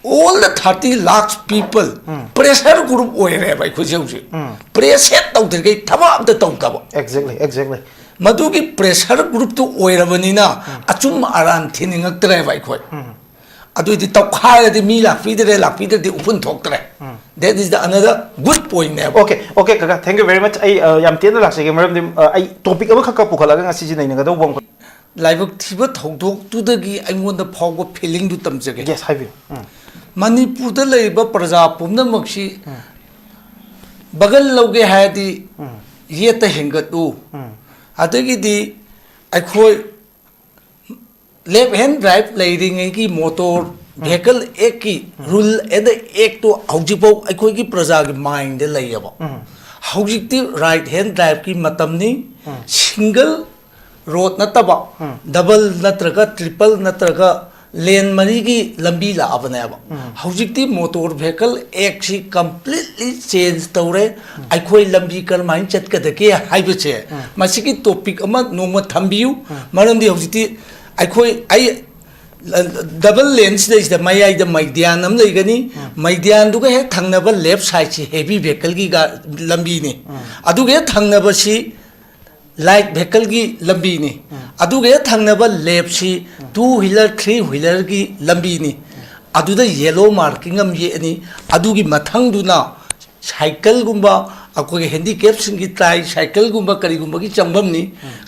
All the thirty lakhs people um. Pressure group ꯑꯣꯏꯔꯦꯕ ꯑꯩꯈꯣꯏꯁꯦ ꯍꯧꯖꯤꯛ꯫ ꯎꯝ꯫ Pressure ꯇꯧꯗ꯭ꯔꯤꯈꯩ ꯊꯕꯛ ꯑꯝꯇ ꯇꯧꯗꯕ꯫ Exactly, exactly꯫ ꯃꯗꯨꯒꯤ pressure groupꯇꯨ ꯑꯣꯏꯔꯕꯅꯤꯅ ꯎꯝ꯫ ꯑꯆꯨꯝ ꯑꯔꯥꯟ ꯊꯤꯅꯤꯡꯉꯛꯇ꯭ꯔꯦꯕ ꯑꯩꯈꯣꯏ꯫ ꯎꯝ꯫ ꯑꯗꯨꯏꯗꯤ ꯇꯧꯈꯥꯏꯔꯗꯤ ꯃꯤ ꯂꯥꯛꯄꯤꯗ꯭ꯔꯦ, ꯂꯥꯛꯄꯤꯗ꯭ꯔꯗꯤ ꯎꯐꯨꯟ ꯊꯣꯛꯇ꯭ꯔꯦ꯫ ꯎꯝ꯫ That is the another good pointꯅꯦꯕ꯫ Okay, okay, ꯀꯀꯥ, thank you very much꯫ ꯑꯩ, ꯑ, ꯌꯥꯝ ꯇꯦꯟꯅ ꯂꯥꯛꯆꯒꯦ, ꯃꯔꯝꯗꯤ, ꯑ, ꯑꯩ topic ꯑꯃꯈꯛꯀ ꯄꯨꯈꯠꯂꯒ ꯉꯁꯤꯁꯦ ꯅꯩꯅꯒꯗꯧꯕ ꯑꯃꯈꯛ ꯂꯥꯏꯕꯛ ꯊꯤꯕ ꯊꯧꯗꯣꯛꯇꯨꯗꯒꯤ ꯑꯩꯉꯣꯟꯗ ꯐꯥꯎꯕ feelingꯗꯨ ꯇꯝꯖꯒꯦ꯫ Yes, ꯍꯥꯏꯕꯤꯌꯨ꯫ ꯎꯝ꯫ ꯃꯅꯤꯄꯨꯔꯗ ꯂꯩꯔꯤꯕ ꯄ꯭ꯔꯖꯥ ꯄꯨꯝꯅꯃꯛꯁꯤ ꯎꯝ꯫ ꯕꯒꯜ ꯂꯧꯒꯦ ꯍꯥꯏꯔꯗꯤ ꯎꯝ꯫ ꯌꯦꯠꯇ ꯍꯦꯟꯒꯠꯂꯨ꯫ ꯎꯝ꯫ ꯑꯗꯒꯤꯗꯤ ꯑꯩꯈꯣꯏ left hand drive ꯂꯩꯔꯤꯉꯩꯒꯤ motor um. Vehicle Actꯀꯤ um. Rule and Actꯇꯣ ꯍꯧꯖꯤꯛꯐꯥꯎ ꯑꯩꯈꯣꯏꯒꯤ ꯄ꯭ꯔꯖꯥꯒꯤ mindꯗ ꯂꯩꯌꯦꯕ꯫ ꯎꯝ꯫ ꯍꯧꯖꯤꯛꯇꯤ right hand driveꯀꯤ ꯃꯇꯝꯅꯤ꯫ ꯎꯝ꯫ Single road ꯅꯠꯇꯕ, ꯎꯝ꯫ Double ꯅꯠꯇ꯭ꯔꯒ triple ꯅꯠꯇ꯭ꯔꯒ lane ꯃꯔꯤꯒꯤ ꯂꯝꯕꯤ ꯂꯥꯛꯑꯕꯅꯦꯕ꯫ ꯎꯝ꯫ ꯍꯧꯖꯤꯛꯇꯤ Motor Vehicle Actꯁꯤ completely change ꯇꯧꯔꯦ꯫ ꯎꯝ꯫ ꯑꯩꯈꯣꯏ ꯂꯝꯕꯤ ꯀꯔꯝꯍꯥꯏꯅ ꯆꯠꯀꯗꯒꯦ ꯍꯥꯏꯕꯁꯦ, ꯎꯝ꯫ ꯃꯁꯤꯒꯤ topic ꯑꯃ ꯅꯣꯡꯃ ꯊꯝꯕꯤꯌꯨ꯫ ꯎꯝ꯫ ꯃꯔꯝꯗꯤ ꯍꯧꯖꯤꯛꯇꯤ ꯑꯩꯈꯣꯏ ꯑꯩ ꯗꯕꯜ ꯂꯦꯟ ꯁꯤꯗꯩꯁꯤꯗ ꯃꯌꯥꯏꯗ ꯃꯩꯗ꯭ꯌꯥꯟ ꯑꯃ ꯂꯩꯒꯅꯤ꯫ ꯃꯩꯗ꯭ꯌꯥꯟꯗꯨꯒ ꯍꯦꯛ ꯊꯪꯅꯕ ꯂꯦꯐ ꯁꯥꯏꯗꯁꯤ ꯍꯦꯚꯤ ꯚꯦꯍꯤꯀꯜꯒꯤ ꯂꯝꯕꯤꯅꯤ꯫ ꯑꯗꯨꯒ ꯍꯦꯛ ꯊꯪꯅꯕꯁꯤ ꯂꯥꯏꯠ ꯚꯦꯍꯤꯀꯜꯒꯤ ꯂꯝꯕꯤꯅꯤ꯫ ꯑꯗꯨꯒ ꯍꯦꯛ ꯊꯪꯅꯕ ꯂꯦꯐꯁꯤ ꯇꯨ ꯋꯤꯂꯔ, ꯊ꯭ꯔꯤ ꯋꯤꯂꯔꯒꯤ ꯂꯝꯕꯤꯅꯤ꯫ ꯑꯗꯨꯗ ꯌꯦꯂꯣ ꯃꯥꯔꯀꯤꯡ ꯑꯃ ꯌꯦꯛꯑꯅꯤ꯫ ꯑꯗꯨꯒꯤ ꯃꯊꯪꯗꯨꯅ ꯁꯥꯏꯀꯜꯒꯨꯝꯕ, ꯑꯩꯈꯣꯏꯒꯤ ꯍꯦꯟꯗꯤꯀꯦꯞꯁꯤꯡꯒꯤ ꯇ꯭ꯔꯥꯏ ꯁꯥꯏꯀꯜꯒꯨꯝꯕ ꯀꯔꯤꯒꯨꯝꯕꯒꯤ ꯆꯪꯐꯝꯅꯤ꯫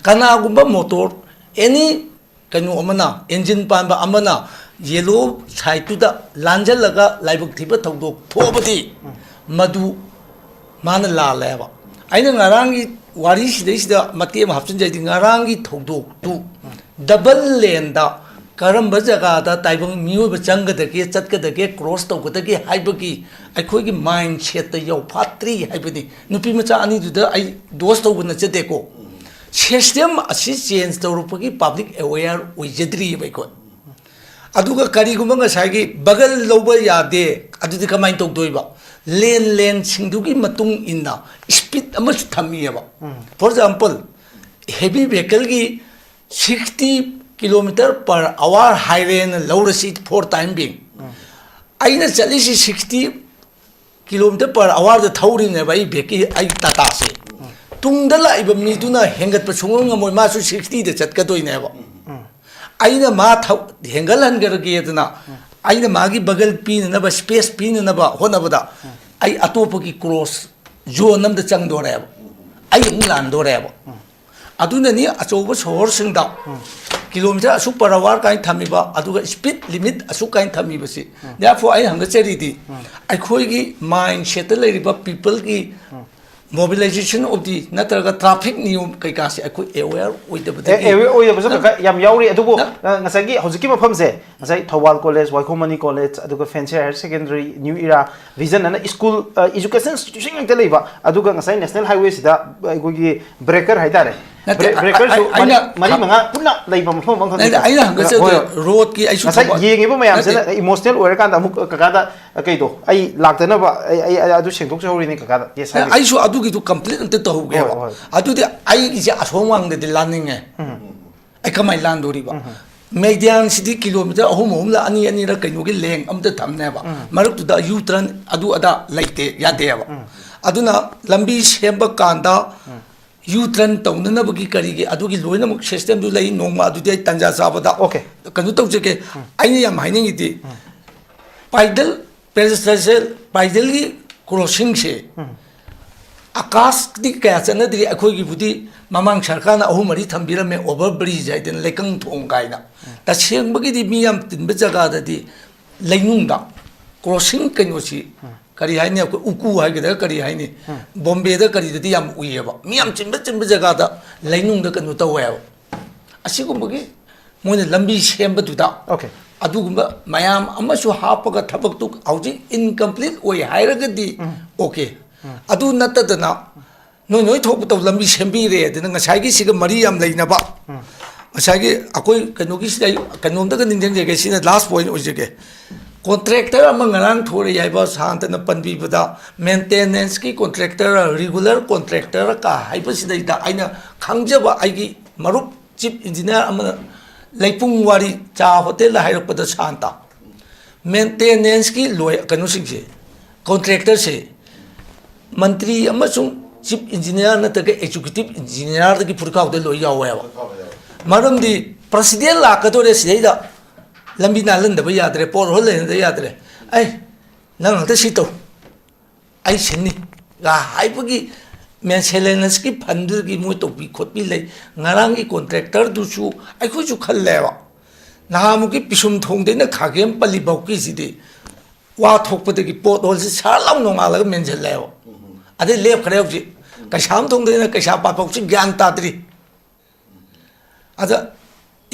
ꯀꯅꯥꯒꯨꯝꯕ ꯃꯣꯇꯣꯔ, ꯑꯦꯅꯤ ꯀꯩꯅꯣ ꯑꯃꯅ, ꯏꯟꯖꯤꯟ ꯄꯥꯟꯕ ꯑꯃꯅ ꯌꯦꯂꯣ ꯁꯥꯏꯠꯇꯨꯗ ꯂꯥꯟꯖꯜꯂꯒ ꯂꯥꯏꯕꯛ ꯊꯤꯕ ꯊꯧꯗꯣꯛ ꯊꯣꯛꯑꯕꯗꯤ, ꯃꯗꯨ ꯃꯥꯅ ꯂꯥꯜꯂꯦꯕ꯫ ꯑꯩꯅ ꯉꯔꯥꯡꯒꯤ ꯋꯥꯔꯤꯁꯤꯗꯩꯁꯤꯗ ꯃꯇꯦꯛ ꯑꯃ ꯍꯥꯞꯆꯤꯟꯖꯩꯗꯤ, ꯉꯔꯥꯡꯒꯤ ꯊꯧꯗꯣꯛꯇꯨ ꯗꯕꯜ ꯂꯦꯟꯗ ꯀꯔꯝꯕ ꯖꯒꯥꯗ ꯇꯥꯏꯕꯪ ꯃꯤꯑꯣꯏꯕ ꯆꯪꯒꯗꯒꯦ, ꯆꯠꯀꯗꯒꯦ, ꯀ꯭ꯔꯣꯁ ꯇꯧꯒꯗꯒꯦ ꯍꯥꯏꯕꯒꯤ ꯑꯩꯈꯣꯏꯒꯤ ꯃꯥꯏꯟ ꯁꯦꯠꯇ ꯌꯧꯐꯥꯠꯇ꯭ꯔꯤ ꯍꯥꯏꯕꯅꯤ꯫ ꯅꯨꯄꯤ ꯃꯆꯥ ꯑꯅꯤꯗꯨꯗ ꯑꯩ ꯗꯣꯁ ꯇꯧꯕ ꯅꯠꯆꯗꯦꯀꯣ꯫ ꯁꯤꯁꯇꯦꯝ ꯑꯁꯤ ꯆꯦꯟꯖ ꯇꯧꯔꯛꯄꯒꯤ ꯄꯕ꯭ꯂꯤꯛ ꯑꯦꯋꯦꯌꯔ ꯑꯣꯏꯖꯗ꯭ꯔꯤꯑꯕ ꯑꯩꯈꯣꯏ꯫ ꯑꯗꯨꯒ ꯀꯔꯤꯒꯨꯝꯕ ꯉꯁꯥꯏꯒꯤ ꯕꯒꯜ ꯂꯧꯕ ꯌꯥꯗꯦ, ꯑꯗꯨꯗꯤ ꯀꯃꯥꯏꯅ ꯇꯧꯗꯣꯏꯕ? ꯂꯦꯟ, ꯂꯦꯟꯁꯤꯡꯗꯨꯒꯤ ꯃꯇꯨꯡ ꯏꯟꯅ ꯁ꯭ꯄꯤꯠ ꯑꯃꯁꯨ ꯊꯝꯃꯤꯑꯕ꯫ ꯐꯣꯔ ꯑꯦꯛꯖꯥꯝꯄꯜ, ꯍꯦꯚꯤ ꯚꯦꯍꯤꯀꯜꯒꯤ ꯁꯤꯛꯁꯇꯤ ꯀꯤꯂꯣꯃꯤꯇꯔ ꯄꯔ ꯑꯋꯥꯔ ꯍꯥꯏꯔꯦꯅ ꯂꯧꯔꯁꯤ, ꯐꯣꯔ ꯇꯥꯏꯝ ꯕꯤꯡ꯫ ꯑꯩꯅ ꯆꯠꯂꯤꯁꯤ ꯁꯤꯛꯁꯇꯤ ꯀꯤꯂꯣꯃꯤꯇꯔ ꯄꯔ ꯑꯋꯥꯔꯗ ꯊꯧꯔꯤꯅꯦꯕ ꯑꯩ ꯚꯦꯍꯤꯀꯜ, ꯑꯩ ꯇꯥꯇꯥꯁꯦ꯫ ꯇꯨꯡꯗ ꯂꯥꯛꯏꯕ ꯃꯤꯗꯨꯅ ꯍꯦꯟꯒꯠꯄ ꯁꯨꯡꯉꯝ ꯉꯝꯃꯣꯏ, ꯃꯥꯁꯨ ꯁꯤꯛꯁꯇꯤꯗ ꯆꯠꯀꯗꯣꯏꯅꯦꯕ꯫ ꯑꯩꯅ ꯃꯥ ꯊꯧ-, ꯍꯦꯟꯒꯠꯍꯟꯈ꯭ꯔꯒꯦꯗꯅ ꯑꯩꯅ ꯃꯥꯒꯤ ꯕꯒꯜ ꯄꯤꯅꯅꯕ, ꯁ꯭ꯄꯦꯁ ꯄꯤꯅꯅꯕ ꯍꯣꯠꯅꯕꯗ ꯑꯩ ꯑꯇꯣꯞꯄꯒꯤ ꯀ꯭ꯔꯣꯁ ꯖꯣꯟ ꯑꯃꯗ ꯆꯪꯗꯣꯔꯦꯕ꯫ ꯑꯩ ꯑꯃꯨꯛ ꯂꯥꯟꯗꯣꯔꯦꯕ꯫ ꯑꯗꯨꯅꯅꯤ ꯑꯆꯧꯕ ꯁꯣꯍꯣꯔꯁꯤꯡꯗ ꯀꯤꯂꯣꯃꯤꯇꯔ ꯑꯁꯨꯛ ꯄꯔ ꯑꯋꯥꯔ ꯀꯥꯏꯅ ꯊꯝꯃꯤꯕ, ꯑꯗꯨꯒ ꯁ꯭ꯄꯤꯠ ꯂꯤꯃꯤꯠ ꯑꯁꯨꯛ ꯀꯥꯏꯅ ꯊꯝꯃꯤꯕꯁꯤ꯫ Therefore, ꯑꯩꯅ ꯍꯪꯒꯠꯆꯔꯤꯗꯤ, ꯑꯩꯈꯣꯏꯒꯤ ꯃꯥꯏꯟ ꯁꯦꯠꯇ ꯂꯩꯔꯤꯕ ꯄꯤꯄꯜꯒꯤ mobilization of the ꯅꯠꯇ꯭ꯔꯒ ꯇ꯭ꯔꯥꯐꯤꯛ ꯅꯤꯌꯣꯝ ꯀꯩꯀꯥꯁꯦ ꯑꯩꯈꯣꯏ ꯑꯦꯋꯦꯌꯔ ꯑꯣꯏꯗꯕꯗꯒꯤ ꯑꯦꯋꯦꯌꯔ ꯑꯣꯏꯗꯕꯁꯨ ꯅꯪ ꯀꯩꯀꯥ ꯌꯥꯝ ꯌꯥꯎꯔꯤ꯫ ꯑꯗꯨꯕꯨ, ꯅꯪ ꯑ, ꯉꯁꯥꯏꯒꯤ ꯍꯧꯖꯤꯛꯀꯤ ꯃꯐꯝꯁꯦ, ꯉꯁꯥꯏ ꯊꯧꯕꯥꯜ ꯀꯣꯂꯦꯖ, ꯋꯥꯏꯈꯣꯝ ꯃꯅꯤ ꯀꯣꯂꯦꯖ, ꯑꯗꯨꯒ ꯐꯦꯟꯁꯤ higher secondary, new era, vision and school, uh, education institution ꯉꯥꯛꯇ ꯂꯩꯕ, ꯑꯗꯨꯒ ꯉꯁꯥꯏ ꯅꯦꯁꯅꯦꯜ ꯍꯥꯏꯋꯦꯁꯤꯗ ꯑꯩꯈꯣꯏꯒꯤ ꯕ꯭ꯔꯦꯀꯔ ꯍꯥꯏꯇꯥꯔꯦ꯫ ꯅꯠꯇꯦ, ꯕ꯭ꯔꯦ-, ꯑ-, ꯕ꯭ꯔꯦꯀꯔꯁꯨ ꯑ-, ꯃꯔꯤ, ꯑꯩꯅ ꯃꯔꯤ ꯈ-, ꯃꯉꯥ ꯄꯨꯟꯅ ꯂꯩꯕ ꯃꯐꯝ ꯑꯃꯈꯛ ꯅꯠꯇꯦ, ꯅꯠꯇ꯭ꯔꯥ? ꯑꯩꯅ ꯍꯪꯒꯠꯆꯗꯣꯏ ꯍꯣꯏ, ꯍꯣꯏ꯫ ꯔꯣꯗꯀꯤ ꯑꯩꯁꯨ ꯉꯁꯥꯏ ꯊꯧꯕꯥꯜ ꯌꯦꯡꯉꯤꯕ ꯃꯌꯥꯝꯁꯤꯅ ꯅꯠꯇꯦ꯫ ꯏꯃꯣꯁꯅꯦꯜ ꯑꯣꯏꯔꯀꯥꯟꯗ ꯑꯃꯨꯛ ꯀꯀꯥꯗ ꯀꯩꯗꯣ, ꯑꯩ ꯂꯥꯛꯇꯅꯕ ꯑꯩ, ꯑꯩ, ꯑꯩ ꯑꯗꯨ ꯁꯦꯡꯗꯣꯛꯆꯍꯧꯔꯤꯅꯦ ꯀꯀꯥꯗ꯫ Yes, ꯍꯥꯏꯕꯤꯌꯨ꯫ ꯑꯩꯁꯨ ꯑꯗꯨꯒꯤꯗꯨ ꯀꯝꯄ꯭ꯂꯤꯠ ꯑꯝꯇ ꯇꯧꯍꯧꯒꯦꯕ꯫ ꯍꯣꯏ, ꯍꯣꯏ꯫ ꯑꯗꯨꯗꯤ ꯑꯩꯒꯤꯁꯦ ꯑꯁꯣꯝ ꯋꯥꯡꯗꯗꯤ ꯂꯥꯟꯅꯤꯡꯉꯦ꯫ ꯎꯝ꯫ ꯑꯦ, ꯀꯃꯥꯏꯅ ꯂꯥꯟꯗꯣꯔꯤꯕ? ꯃꯦꯗꯤꯌꯥꯟꯁꯤꯗꯤ ꯀꯤꯂꯣꯃꯤꯇꯔ ꯑꯍꯨꯝ ꯑꯍꯨꯝꯂ ꯑꯅꯤ ꯑꯅꯤꯔ ꯀꯩꯅꯣꯒꯤ ꯂꯦꯡ ꯑꯝꯇ ꯊꯝꯅꯦꯕ꯫ ꯃꯔꯛꯇꯨꯗ ꯌꯨ ꯇꯔꯟ ꯑꯗꯨ ꯑꯗꯥ ꯂꯩꯇꯦ, ꯌꯥꯗꯦꯕ꯫ ꯑꯗꯨꯅ ꯂꯝꯕꯤ ꯁꯦꯝꯕ ꯀꯥꯟꯗ ꯌꯨ ꯇꯔꯟ ꯇꯧꯅꯅꯕꯒꯤ ꯀꯔꯤꯒꯤ ꯑꯗꯨꯒꯤ ꯂꯣꯏꯅꯃꯛ ꯁꯤꯁꯇꯦꯝꯗꯨ ꯂꯩ꯫ ꯅꯣꯡꯃ ꯑꯗꯨꯗꯤ ꯑꯩ ꯇꯥꯟꯖꯥ ꯆꯥꯕꯗ Okay. ꯀꯩꯅꯣ ꯇꯧꯖꯒꯦ꯫ ꯑꯩꯅ ꯌꯥꯝ ꯍꯥꯏꯅꯤꯡꯉꯤꯗꯤ, ꯄꯥꯏꯗꯜ, ꯄꯦꯔꯤꯁꯇꯥꯏꯁꯦꯜ ꯄꯥꯏꯗꯜꯒꯤ ꯀ꯭ꯔꯣꯁꯤꯡꯁꯦ ꯑꯀꯥꯁꯇꯤ ꯀꯌꯥ ꯆꯠꯅꯗ꯭ꯔꯤ꯫ ꯑꯩꯈꯣꯏꯒꯤꯕꯨꯗꯤ ꯃꯃꯥꯡ ꯁꯔꯀꯥꯔꯅ ꯑꯍꯨꯝ ꯃꯔꯤ ꯊꯝꯕꯤꯔꯝꯃꯦ, ꯑꯣꯚꯔ ꯕ꯭ꯔꯤꯖ ꯍꯥꯏꯗꯅ, ꯂꯩꯀꯪ ꯊꯣꯡ ꯀꯥꯏꯅ꯫ ꯇꯁꯦꯡꯕꯒꯤꯗꯤ ꯃꯤ ꯌꯥꯝ ꯇꯤꯟꯕ ꯖꯒꯥꯗꯗꯤ ꯂꯩꯅꯨꯡꯗ ꯀ꯭ꯔꯣꯁꯤꯡ ꯀꯩꯅꯣꯁꯤ, ꯀꯔꯤ ꯍꯥꯏꯅꯤ, ꯑꯩꯈꯣꯏ ꯎꯀꯨ ꯍꯥꯏꯒꯗ꯭ꯔꯥ ꯀꯔꯤ ꯍꯥꯏꯅꯤ, ꯕꯣꯝꯕꯦꯗ ꯀꯔꯤꯗꯗꯤ ꯌꯥꯝ ꯎꯏꯌꯦꯕ, ꯃꯤ ꯌꯥꯝ ꯆꯤꯟꯕ ꯆꯤꯟꯕ ꯖꯒꯥꯗ ꯂꯩꯅꯨꯡꯗ ꯀꯩꯅꯣ ꯇꯧꯋꯦꯕ꯫ ꯑꯁꯤꯒꯨꯝꯕꯒꯤ ꯃꯣꯏꯅ ꯂꯝꯕꯤ ꯁꯦꯝꯕꯗꯨꯗ Okay. ꯑꯗꯨꯒꯨꯝꯕ ꯃꯌꯥꯝ ꯑꯃꯁꯨ ꯍꯥꯞꯄꯒ ꯊꯕꯛꯇꯨ ꯍꯧꯖꯤꯛ ꯏꯟꯀꯝꯄ꯭ꯂꯤꯠ ꯑꯣꯏ ꯍꯥꯏꯔꯒꯗꯤ okay꯫ ꯑꯗꯨ ꯅꯠꯇꯗꯅ ꯅꯣꯏ ꯅꯣꯏ ꯊꯣꯛꯄ ꯇꯧ, ꯂꯝꯕꯤ ꯁꯦꯝꯕꯤꯔꯦ ꯑꯗꯨꯅ ꯉꯁꯥꯏꯒꯤ ꯁꯤꯒ ꯃꯔꯤ ꯌꯥꯝ ꯂꯩꯅꯕ, ꯉꯁꯥꯏꯒꯤ ꯑꯩꯈꯣꯏ ꯀꯩꯅꯣꯒꯤꯁꯤꯗ ꯑꯩ ꯀꯩꯅꯣꯝꯇꯒ ꯅꯤꯡꯁꯤꯡꯖꯒꯦ, ꯁꯤꯅ ꯂꯥꯁ ꯄꯣꯏꯟ ꯑꯣꯏꯖꯒꯦ꯫ ꯀꯣꯟꯇ꯭ꯔꯦꯛꯇꯔ ꯑꯃ ꯉꯔꯥꯡ ꯊꯣꯔꯛꯏ ꯍꯥꯏꯕ ꯁꯥꯟꯇꯅ ꯄꯟꯕꯤꯕꯗ, ꯃꯦꯟꯇꯦꯅꯦꯟꯁꯀꯤ ꯀꯣꯟꯇ꯭ꯔꯦꯛꯇꯔ, ꯔꯤꯒꯨꯂꯔ ꯀꯣꯟꯇ꯭ꯔꯦꯛꯇꯔ ꯀ ꯍꯥꯏꯕꯁꯤꯗꯩꯗ ꯑꯩꯅ ꯈꯪꯖꯕ ꯑꯩꯒꯤ ꯃꯔꯨꯞ ꯆꯤꯐ ꯏꯟꯖꯤꯅꯤꯌꯥꯔ ꯑꯃꯅ ꯂꯩꯄꯨꯡ ꯋꯥꯔꯤ ꯆꯥ ꯍꯣꯇꯦꯜꯗ ꯍꯥꯏꯔꯛꯄꯗ, ꯁꯥꯟꯇ, ꯃꯦꯟꯇꯦꯅꯦꯟꯁꯀꯤ ꯂꯣꯏ ꯀꯩꯅꯣꯁꯤꯡꯁꯦ, ꯀꯣꯟꯇ꯭ꯔꯦꯛꯇꯔꯁꯦ ꯃꯟꯇ꯭ꯔꯤ ꯑꯃꯁꯨꯡ ꯆꯤꯐ ꯏꯟꯖꯤꯅꯤꯌꯥꯔ ꯅꯠꯇ꯭ꯔꯒ ꯑꯦꯛꯖꯤꯀ꯭ꯌꯨꯇꯤꯚ ꯏꯟꯖꯤꯅꯤꯌꯥꯔꯗꯒꯤ ꯐꯨꯔꯤꯈꯥꯎꯗ ꯂꯣꯏ ꯌꯥꯎꯋꯦꯕ꯫ ꯃꯔꯝꯗꯤ ꯄ꯭ꯔꯁꯤꯗꯦꯟ ꯂꯥꯛꯀꯗꯧꯔꯦ ꯁꯤꯗꯩꯗ, ꯂꯝꯕꯤ ꯅꯥꯜꯍꯟꯗꯕ ꯌꯥꯗ꯭ꯔꯦ, ꯄꯣꯠ ꯍꯣꯜ ꯂꯩꯍꯟꯗꯕ ꯌꯥꯗ꯭ꯔꯦ, ꯑꯩ ꯅꯪ ꯍꯟꯗꯛ ꯁꯤ ꯇꯧ, ꯑꯩ ꯁꯤꯟꯅꯤ ꯒ ꯍꯥꯏꯕꯒꯤ ꯃꯦꯟꯁꯦꯂꯦꯅꯁꯀꯤ ꯐꯟꯗꯨꯗꯒꯤ ꯃꯣꯏ ꯇꯧꯕꯤ ꯈꯣꯠꯄꯤ ꯂꯩ꯫ ꯉꯔꯥꯡꯒꯤ ꯀꯣꯟꯇ꯭ꯔꯦꯛꯇꯔꯗꯨꯁꯨ ꯑꯩꯈꯣꯏꯁꯨ ꯈꯜꯂꯦꯕ, ꯅꯍꯥꯟꯃꯨꯛꯀꯤ ꯄꯤꯁꯨꯝ ꯊꯣꯡꯗꯩꯅ ꯈꯥꯒꯦꯝ ꯄꯜꯂꯤ ꯐꯥꯎꯀꯤꯁꯤꯗꯤ ꯋꯥ ꯊꯣꯛꯄꯗꯒꯤ ꯄꯣꯠ ꯍꯣꯜꯁꯤ ꯁꯥꯔ ꯂꯥꯎ ꯅꯣꯡꯉꯥꯜꯂꯒ ꯃꯦꯟꯁꯤꯜꯂꯦꯕ꯫ ꯑꯗꯩ ꯂꯦꯞꯈ꯭ꯔꯦ ꯍꯧꯖꯤꯛ꯫ ꯀꯩꯁꯥꯝ ꯊꯣꯡꯗꯩꯅ ꯀꯩꯁꯥꯝꯄꯥꯠ ꯐꯥꯎꯁꯤ ꯒ꯭ꯌꯥꯟ ꯇꯥꯗ꯭ꯔꯤ꯫ ꯑꯗ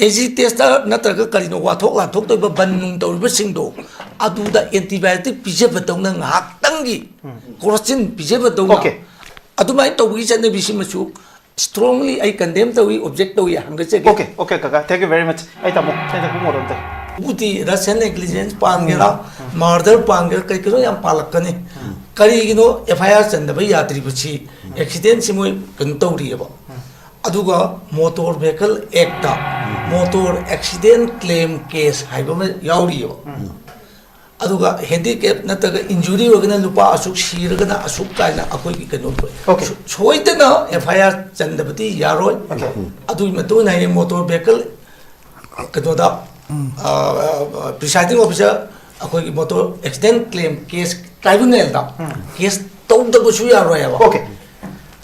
ꯑꯦꯖꯤꯇꯦꯁꯇ ꯅꯠꯇ꯭ꯔꯒ ꯀꯔꯤꯅꯣ ꯋꯥꯊꯣꯛ ꯂꯥꯟꯊꯣꯛ ꯇꯧꯔꯤꯕ ꯕꯟ ꯅꯨꯡ ꯇꯧꯔꯤꯕꯁꯤꯡꯗꯣ, ꯑꯗꯨꯗ ꯑꯦꯟꯇꯤꯕꯥꯌꯣꯇꯤꯛ ꯄꯤꯖꯕꯗꯧꯅ, ꯉꯥꯏꯍꯥꯛꯇꯪꯒꯤ ꯀ꯭ꯔꯣꯁꯤꯟ ꯄꯤꯖꯕꯗꯧꯅ, Okay. ꯑꯗꯨꯃꯥꯏꯅ ꯇꯧꯕꯒꯤ ꯆꯠꯅꯕꯤꯁꯤꯃꯁꯨ strongly ꯑꯩ ꯀꯟꯗꯦꯝ ꯇꯧꯏ, ꯑꯣꯕꯖꯦꯛ ꯇꯧꯏ, ꯍꯪꯒꯠꯆꯒꯦ꯫ Okay, okay, ꯀꯀꯥ, thank you very much꯫ ꯑꯩ ꯇꯥꯃꯣ, ꯑꯩꯅ ꯈꯨꯝꯃꯔꯣ ꯑꯝꯇ꯫ ꯎꯗꯤ ꯔꯁꯦꯜ ꯅꯦꯒ꯭ꯂꯤꯖꯦꯟꯁ ꯄꯥꯟꯒꯦꯔꯥ, ꯃꯔꯗꯔ ꯄꯥꯟꯒꯦꯔꯥ, ꯀꯔꯤ ꯀꯩꯅꯣ ꯌꯥꯝ ꯄꯥꯜꯂꯛꯀꯅꯤ꯫ ꯀꯔꯤꯒꯤꯅꯣ ꯑꯦꯐ ꯑꯥꯏ ꯑꯥꯔ ꯆꯟꯗꯕ ꯌꯥꯗ꯭ꯔꯤꯕꯁꯤ? ꯑꯦꯛꯁꯤꯗꯦꯟꯁꯤ ꯃꯣꯏ ꯀꯩꯅꯣ ꯇꯧꯔꯤꯑꯕ꯫ ꯑꯗꯨꯒ Motor Vehicle Act motor accident claim case ꯍꯥꯏꯕ ꯑꯃ ꯌꯥꯎꯔꯤꯑꯕ꯫ ꯑꯗꯨꯒ ꯍꯦꯟꯗꯤꯀꯦꯞ ꯅꯠꯇ꯭ꯔꯒ ꯏꯟꯖꯨꯔꯤ ꯑꯣꯏꯔꯒꯅ ꯂꯨꯄꯥ ꯑꯁꯨꯛ, ꯁꯤꯔꯒꯅ ꯑꯁꯨꯛ ꯀꯥꯏꯅ ꯑꯩꯈꯣꯏꯒꯤ ꯀꯩꯅꯣ ꯂꯩ꯫ Okay. ꯁꯣ-, ꯁꯣꯏꯗꯅ ꯑꯦꯐ ꯑꯥꯏ ꯑꯥꯔ ꯆꯟꯗꯕꯗꯤ ꯌꯥꯔꯣꯏ꯫ Okay. ꯑꯗꯨꯒꯤ ꯃꯇꯨꯡ ꯏꯟꯅ ꯍꯌꯦꯡ ꯃꯣꯇꯣꯔ ꯚꯦꯍꯤꯀꯜ ꯀꯩꯅꯣꯗ ꯄ꯭ꯔꯤꯁꯥꯏꯗꯤꯡ ꯑꯣꯐꯤꯁꯔ ꯑꯩꯈꯣꯏꯒꯤ ꯃꯣꯇꯣꯔ ꯑꯦꯛꯁꯤꯗꯦꯟ ꯀ꯭ꯂꯦꯝ ꯀꯦꯁ ꯇ꯭ꯔꯥꯏꯕꯨꯅꯦꯜꯗ ꯀꯦꯁ ꯇꯧꯗꯕꯁꯨ ꯌꯥꯔꯣꯏ ꯍꯥꯏꯕ꯫ Okay.